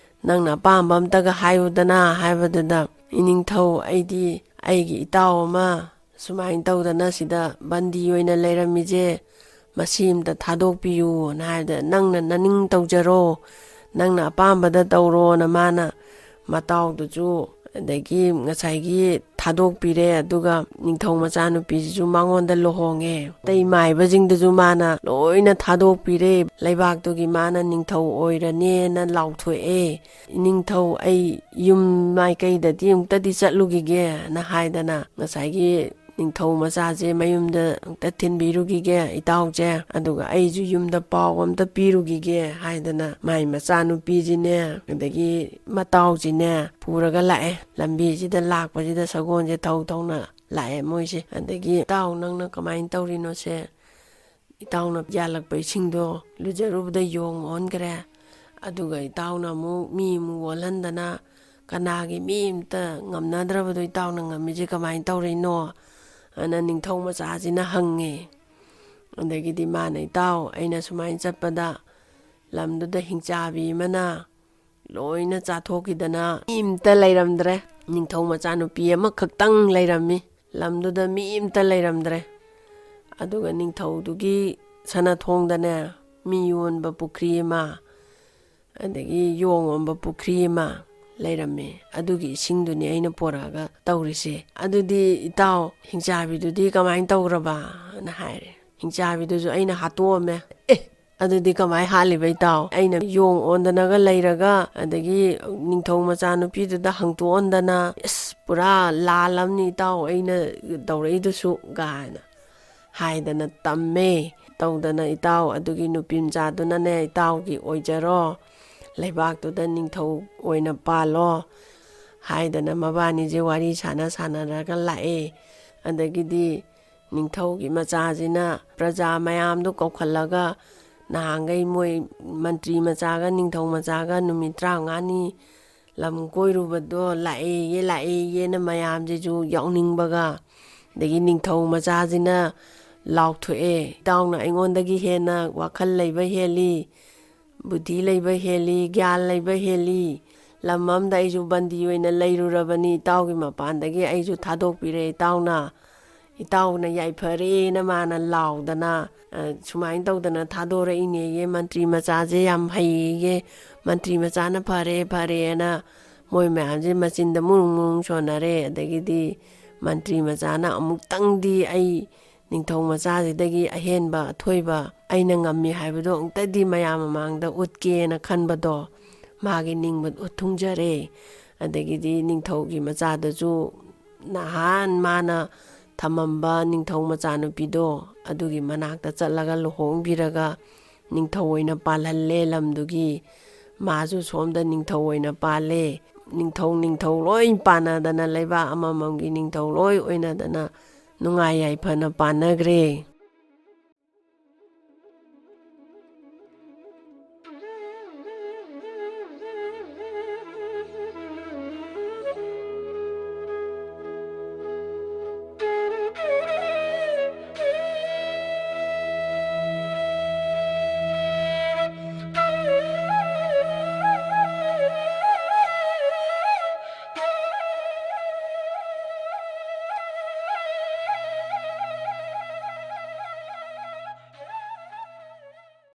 ꯅꯪꯅ ꯑꯄꯥꯝꯕ ꯑꯝꯇꯒ ꯍꯥꯏꯌꯨꯗꯅ" ꯍꯥꯏꯕꯗꯨꯗ, "ꯏꯅꯤꯡꯊꯧ, ꯑꯩꯗꯤ ꯑꯩꯒꯤ ꯏꯇꯥꯎ ꯑꯃ ꯁꯨꯃꯥꯏꯅ ꯇꯧꯗꯅ ꯁꯤꯗ ꯕꯟꯗꯤ ꯑꯣꯏꯅ ꯂꯩꯔꯝꯃꯤꯁꯦ, ꯃꯁꯤ ꯑꯝꯇ ꯊꯥꯗꯣꯛꯄꯤꯌꯨꯅ" ꯍꯥꯏꯕꯗ, "ꯅꯪꯅ ꯅꯅꯤꯡ ꯇꯧꯖꯔꯣ, ꯅꯪꯅ ꯑꯄꯥꯝꯕꯗ ꯇꯧꯔꯣꯅ" ꯃꯥꯅ ꯃꯇꯥꯎꯗꯨꯁꯨ, ꯑꯗꯒꯤ ꯉꯁꯥꯏꯒꯤ ꯊꯥꯗꯣꯛꯄꯤꯔꯦ, ꯑꯗꯨꯒ ꯅꯤꯡꯊꯧ ꯃꯆꯥꯅꯨꯄꯤꯁꯤꯁꯨ ꯃꯉꯣꯟꯗ ꯂꯨꯍꯣꯡꯉꯦ꯫ ꯑꯇꯩ ꯃꯥꯏꯕꯁꯤꯡꯗꯨꯁꯨ ꯃꯥꯅ ꯂꯣꯏꯅ ꯊꯥꯗꯣꯛꯄꯤꯔꯦ, ꯂꯩꯕꯥꯛꯇꯨꯒꯤ ꯃꯥꯅ ꯅꯤꯡꯊꯧ ꯑꯣꯏꯔꯅꯦꯅ ꯂꯥꯎꯊꯣꯛꯑꯦ꯫ "ꯏꯅꯤꯡꯊꯧ, ꯑꯩ ꯌꯨꯝ ꯃꯥꯏꯀꯩꯗꯗꯤ ꯑꯃꯨꯛꯇꯗꯤ ꯆꯠꯂꯨꯈꯤꯒꯦꯅ" ꯍꯥꯏꯗꯅ ꯉꯁꯥꯏꯒꯤ ꯅꯤꯡꯊꯧ ꯃꯆꯥꯁꯦ ꯃꯌꯨꯝꯗ ꯑꯝꯇ ꯊꯤꯟꯕꯤꯔꯨꯈꯤꯒꯦ ꯏꯇꯥꯎꯁꯦ, ꯑꯗꯨꯒ ꯑꯩꯁꯨ ꯌꯨꯝꯗ ꯄꯥꯎ ꯑꯝꯇ ꯄꯤꯔꯨꯈꯤꯒꯦ ꯍꯥꯏꯗꯅ ꯃꯥꯏ ꯃꯆꯥꯅꯨꯄꯤꯁꯤꯅꯦ ꯑꯗꯒꯤ ꯃꯇꯥꯎꯁꯤꯅꯦ ꯄꯨꯔꯒ ꯂꯥꯛꯑꯦ꯫ ꯂꯝꯕꯤꯁꯤꯗ ꯂꯥꯛꯄꯁꯤꯗ ꯁꯒꯣꯜꯁꯦ ꯊꯧ ꯊꯧꯅ ꯂꯥꯛꯑꯦ ꯃꯣꯏꯁꯦ꯫ ꯑꯗꯒꯤ, "ꯏꯇꯥꯎ, ꯅꯪꯅ ꯀꯃꯥꯏꯅ ꯇꯧꯔꯤꯅꯣ ꯁꯦ? ꯏꯇꯥꯎꯅ ꯌꯥꯜꯂꯛꯄ ꯏꯁꯤꯡꯗꯣ ꯂꯨꯖꯔꯨꯕꯗ ꯌꯣꯡ ꯑꯣꯟꯈ꯭ꯔꯦ, ꯑꯗꯨꯒ ꯏꯇꯥꯎꯅ ꯑꯃꯨꯛ ꯃꯤ ꯑꯃꯨꯛ ꯑꯣꯜꯍꯟꯗꯅ ꯀꯅꯥꯒꯤ ꯃꯤ ꯑꯝꯇ ꯉꯝꯅꯗ꯭ꯔꯕꯗꯣ ꯏꯇꯥꯎꯅ ꯉꯝꯃꯤꯁꯦ ꯀꯃꯥꯏꯅ ꯇꯧꯔꯤꯅꯣ?" ꯑꯅ ꯅꯤꯡꯊꯧ ꯃꯆꯥꯁꯤꯅ ꯍꯪꯉꯦ꯫ ꯑꯗꯒꯤꯗꯤ ꯃꯥꯅ, "ꯏꯇꯥꯎ, ꯑꯩꯅ ꯁꯨꯃꯥꯏꯅ ꯆꯠꯄꯗ ꯂꯝꯗꯨꯗ ꯍꯤꯡꯆꯥꯕꯤ ꯑꯃꯅ ꯂꯣꯏꯅ ꯆꯥꯊꯣꯛꯈꯤꯗꯅ ꯃꯤ ꯑꯝꯇ ꯂꯩꯔꯝꯗ꯭ꯔꯦ꯫ ꯅꯤꯡꯊꯧ ꯃꯆꯥꯅꯨꯄꯤ ꯑꯃꯈꯛꯇꯪ ꯂꯩꯔꯝꯃꯤ꯫ ꯂꯝꯗꯨꯗ ꯃꯤ ꯑꯝꯇ ꯂꯩꯔꯝꯗ꯭ꯔꯦ꯫ ꯑꯗꯨꯒ ꯅꯤꯡꯊꯧꯗꯨꯒꯤ ꯁꯅꯥꯊꯣꯡꯗꯅꯦ ꯃꯤ ꯌꯣꯟꯕ ꯄꯨꯈ꯭ꯔꯤ ꯑꯃ, ꯑꯗꯒꯤ ꯌꯣꯡ ꯑꯣꯟꯕ ꯄꯨꯈ꯭ꯔꯤ ꯑꯃ ꯂꯩꯔꯝꯃꯦ, ꯑꯗꯨꯒꯤ ꯏꯁꯤꯡꯗꯨꯅꯤ ꯑꯩꯅ ꯄꯣꯔꯛꯑꯒ ꯇꯧꯔꯤꯁꯦ꯫ ꯑꯗꯨꯗꯤ ꯏꯇꯥꯎ, ꯍꯤꯡꯆꯥꯕꯤꯗꯨꯗꯤ ꯀꯃꯥꯏꯅ ꯇꯧꯈ꯭ꯔꯕꯅ ꯍꯥꯏꯔꯦ꯫ ꯍꯤꯡꯆꯥꯕꯤꯗꯨꯁꯨ ꯑꯩꯅ ꯍꯥꯠꯇꯣꯛꯑꯝꯃꯦ꯫ ꯑꯦ, ꯑꯗꯨꯗꯤ ꯀꯃꯥꯏ ꯍꯥꯠꯂꯤꯕ ꯏꯇꯥꯎ? ꯑꯩꯅ ꯌꯣꯡ ꯑꯣꯟꯗꯅꯒ ꯂꯩꯔꯒ, ꯑꯗꯒꯤ ꯅꯤꯡꯊꯧ ꯃꯆꯥꯅꯨꯄꯤꯗꯨꯗ ꯍꯪꯇꯣꯛꯍꯟꯗꯅ, "ꯑꯁ, ꯄꯨꯔꯥ ꯂꯥꯜ ꯑꯃꯅꯤ ꯏꯇꯥꯎ ꯑꯩꯅ ꯇꯧꯔꯛꯏꯗꯨꯁꯨ" ꯀꯥꯏꯅ ꯍꯥꯏꯗꯅ ꯇꯝꯃꯦ꯫ ꯇꯧꯗꯅ ꯏꯇꯥꯎ, ꯑꯗꯨꯒꯤ ꯅꯨꯄꯤ ꯃꯆꯥꯗꯨꯅꯅꯦ, "ꯏꯇꯥꯎꯒꯤ ꯑꯣꯏꯖꯔꯣ, ꯂꯩꯕꯥꯛꯇꯨꯗ ꯅꯤꯡꯊꯧ ꯑꯣꯏꯅ ꯄꯥꯜꯂꯣ" ꯍꯥꯏꯗꯅ ꯃꯕꯥꯅꯤꯁꯦ ꯋꯥꯔꯤ ꯁꯥꯟꯅ ꯁꯥꯟꯅꯔꯒ ꯂꯥꯛꯑꯦ꯫ ꯑꯗꯒꯤꯗꯤ ꯅꯤꯡꯊꯧꯒꯤ ꯃꯆꯥꯁꯤꯅ ꯄ꯭ꯔꯖꯥ ꯃꯌꯥꯝꯗꯨ ꯀꯧꯈꯠꯂꯒ, ꯅꯍꯥꯟꯈꯩ ꯃꯣꯏ ꯃꯟꯇ꯭ꯔꯤ ꯃꯆꯥꯒ ꯅꯤꯡꯊꯧ ꯃꯆꯥꯒ ꯅꯨꯃꯤꯠ ꯇꯔꯥꯃꯉꯥꯅꯤ ꯂꯝ ꯀꯣꯏꯔꯨꯕꯗꯣ ꯂꯥꯛꯑꯦꯌꯦ, ꯂꯥꯛꯑꯦꯌꯦꯅ ꯃꯌꯥꯝꯁꯤꯁꯨ ꯌꯥꯎꯅꯤꯡꯕꯒ, ꯑꯗꯒꯤ ꯅꯤꯡꯊꯧ ꯃꯆꯥꯁꯤꯅ ꯂꯥꯎꯊꯣꯛꯑꯦ, "ꯏꯇꯥꯎꯅ ꯑꯩꯉꯣꯟꯗꯒꯤ ꯍꯦꯟꯅ ꯋꯥꯈꯜ ꯂꯩꯕ ꯍꯦꯜꯂꯤ, ꯕꯨꯙꯤ ꯂꯩꯕ ꯍꯦꯜꯂꯤ, ꯒ꯭ꯌꯥꯟ ꯂꯩꯕ ꯍꯦꯜꯂꯤ꯫ ꯂꯝ ꯑꯃꯗ ꯑꯩꯁꯨ ꯕꯟꯗꯤ ꯑꯣꯏꯅ ꯂꯩꯔꯨꯔꯕꯅꯤ, ꯏꯇꯥꯎꯒꯤ ꯃꯄꯥꯟꯗꯒꯤ ꯑꯩꯁꯨ ꯊꯥꯗꯣꯛꯄꯤꯔꯦ ꯏꯇꯥꯎꯅ꯫ ꯏꯇꯥꯎꯅ ꯌꯥꯏꯐꯔꯦꯅ" ꯃꯥꯅ ꯂꯥꯎꯗꯅ, ꯑ, ꯁꯨꯃꯥꯏꯅ ꯇꯧꯗꯅ ꯊꯥꯗꯣꯔꯛꯏꯅꯦꯌꯦ꯫ ꯃꯟꯇ꯭ꯔꯤ ꯃꯆꯥꯁꯦ ꯌꯥꯝ ꯍꯩꯌꯦꯌꯦ꯫ ꯃꯟꯇ꯭ꯔꯤ ꯃꯆꯥꯅ "ꯐꯔꯦ, ꯐꯔꯦꯅ" ꯃꯣꯏ ꯃꯌꯥꯝꯁꯦ ꯃꯆꯤꯟꯗ ꯃꯨꯔꯨꯡ ꯃꯨꯔꯨꯡ ꯁꯣꯟꯅꯔꯦ꯫ ꯑꯗꯒꯤꯗꯤ ꯃꯟꯇ꯭ꯔꯤ ꯃꯆꯥꯅ "ꯑꯃꯨꯛꯇꯪꯗꯤ ꯑꯩ ꯅꯤꯡꯊꯧ ꯃꯆꯥꯁꯤꯗꯒꯤ ꯑꯍꯦꯟꯕ ꯑꯊꯣꯏꯕ ꯑꯩꯅ ꯉꯝꯃꯤ ꯍꯥꯏꯕꯗꯣ ꯑꯃꯨꯛꯇꯗꯤ ꯃꯌꯥꯝ ꯃꯃꯥꯡꯗ ꯎꯠꯀꯦꯅ" ꯈꯟꯕꯗꯣ ꯃꯥꯒꯤ ꯅꯤꯡꯕ ꯊꯨꯡꯖꯔꯦ꯫ ꯑꯗꯒꯤꯗꯤ ꯅꯤꯡꯊꯧꯒꯤ ꯃꯆꯥꯗꯁꯨ ꯅꯍꯥꯟ ꯃꯥꯅ ꯊꯝꯃꯝꯕ ꯅꯤꯡꯊꯧ ꯃꯆꯥꯅꯨꯄꯤꯗꯣ ꯑꯗꯨꯒꯤ ꯃꯅꯥꯛꯇ ꯆꯠꯂꯒ ꯂꯨꯍꯣꯡꯕꯤꯔꯒ ꯅꯤꯡꯊꯧ ꯑꯣꯏꯅ ꯄꯥꯜꯍꯜꯂꯦ ꯂꯝꯗꯨꯒꯤ꯫ ꯃꯥꯁꯨ ꯁꯣꯝꯗ ꯅꯤꯡꯊꯧ ꯑꯣꯏꯅ ꯄꯥꯜꯂꯦ꯫ ꯅꯤꯡꯊꯧ, ꯅꯤꯡꯊꯧ ꯂꯣꯏ ꯄꯥꯟꯅꯗꯅ ꯂꯩꯕꯥꯛ ꯑꯃꯃꯝꯒꯤ ꯅꯤꯡꯊꯧ ꯂꯣꯏ ꯑꯣꯏꯅꯗꯅ ꯅꯨꯡꯉꯥꯏ ꯌꯥꯏꯐꯅ ꯄꯥꯟꯅꯈ꯭ꯔꯦ꯫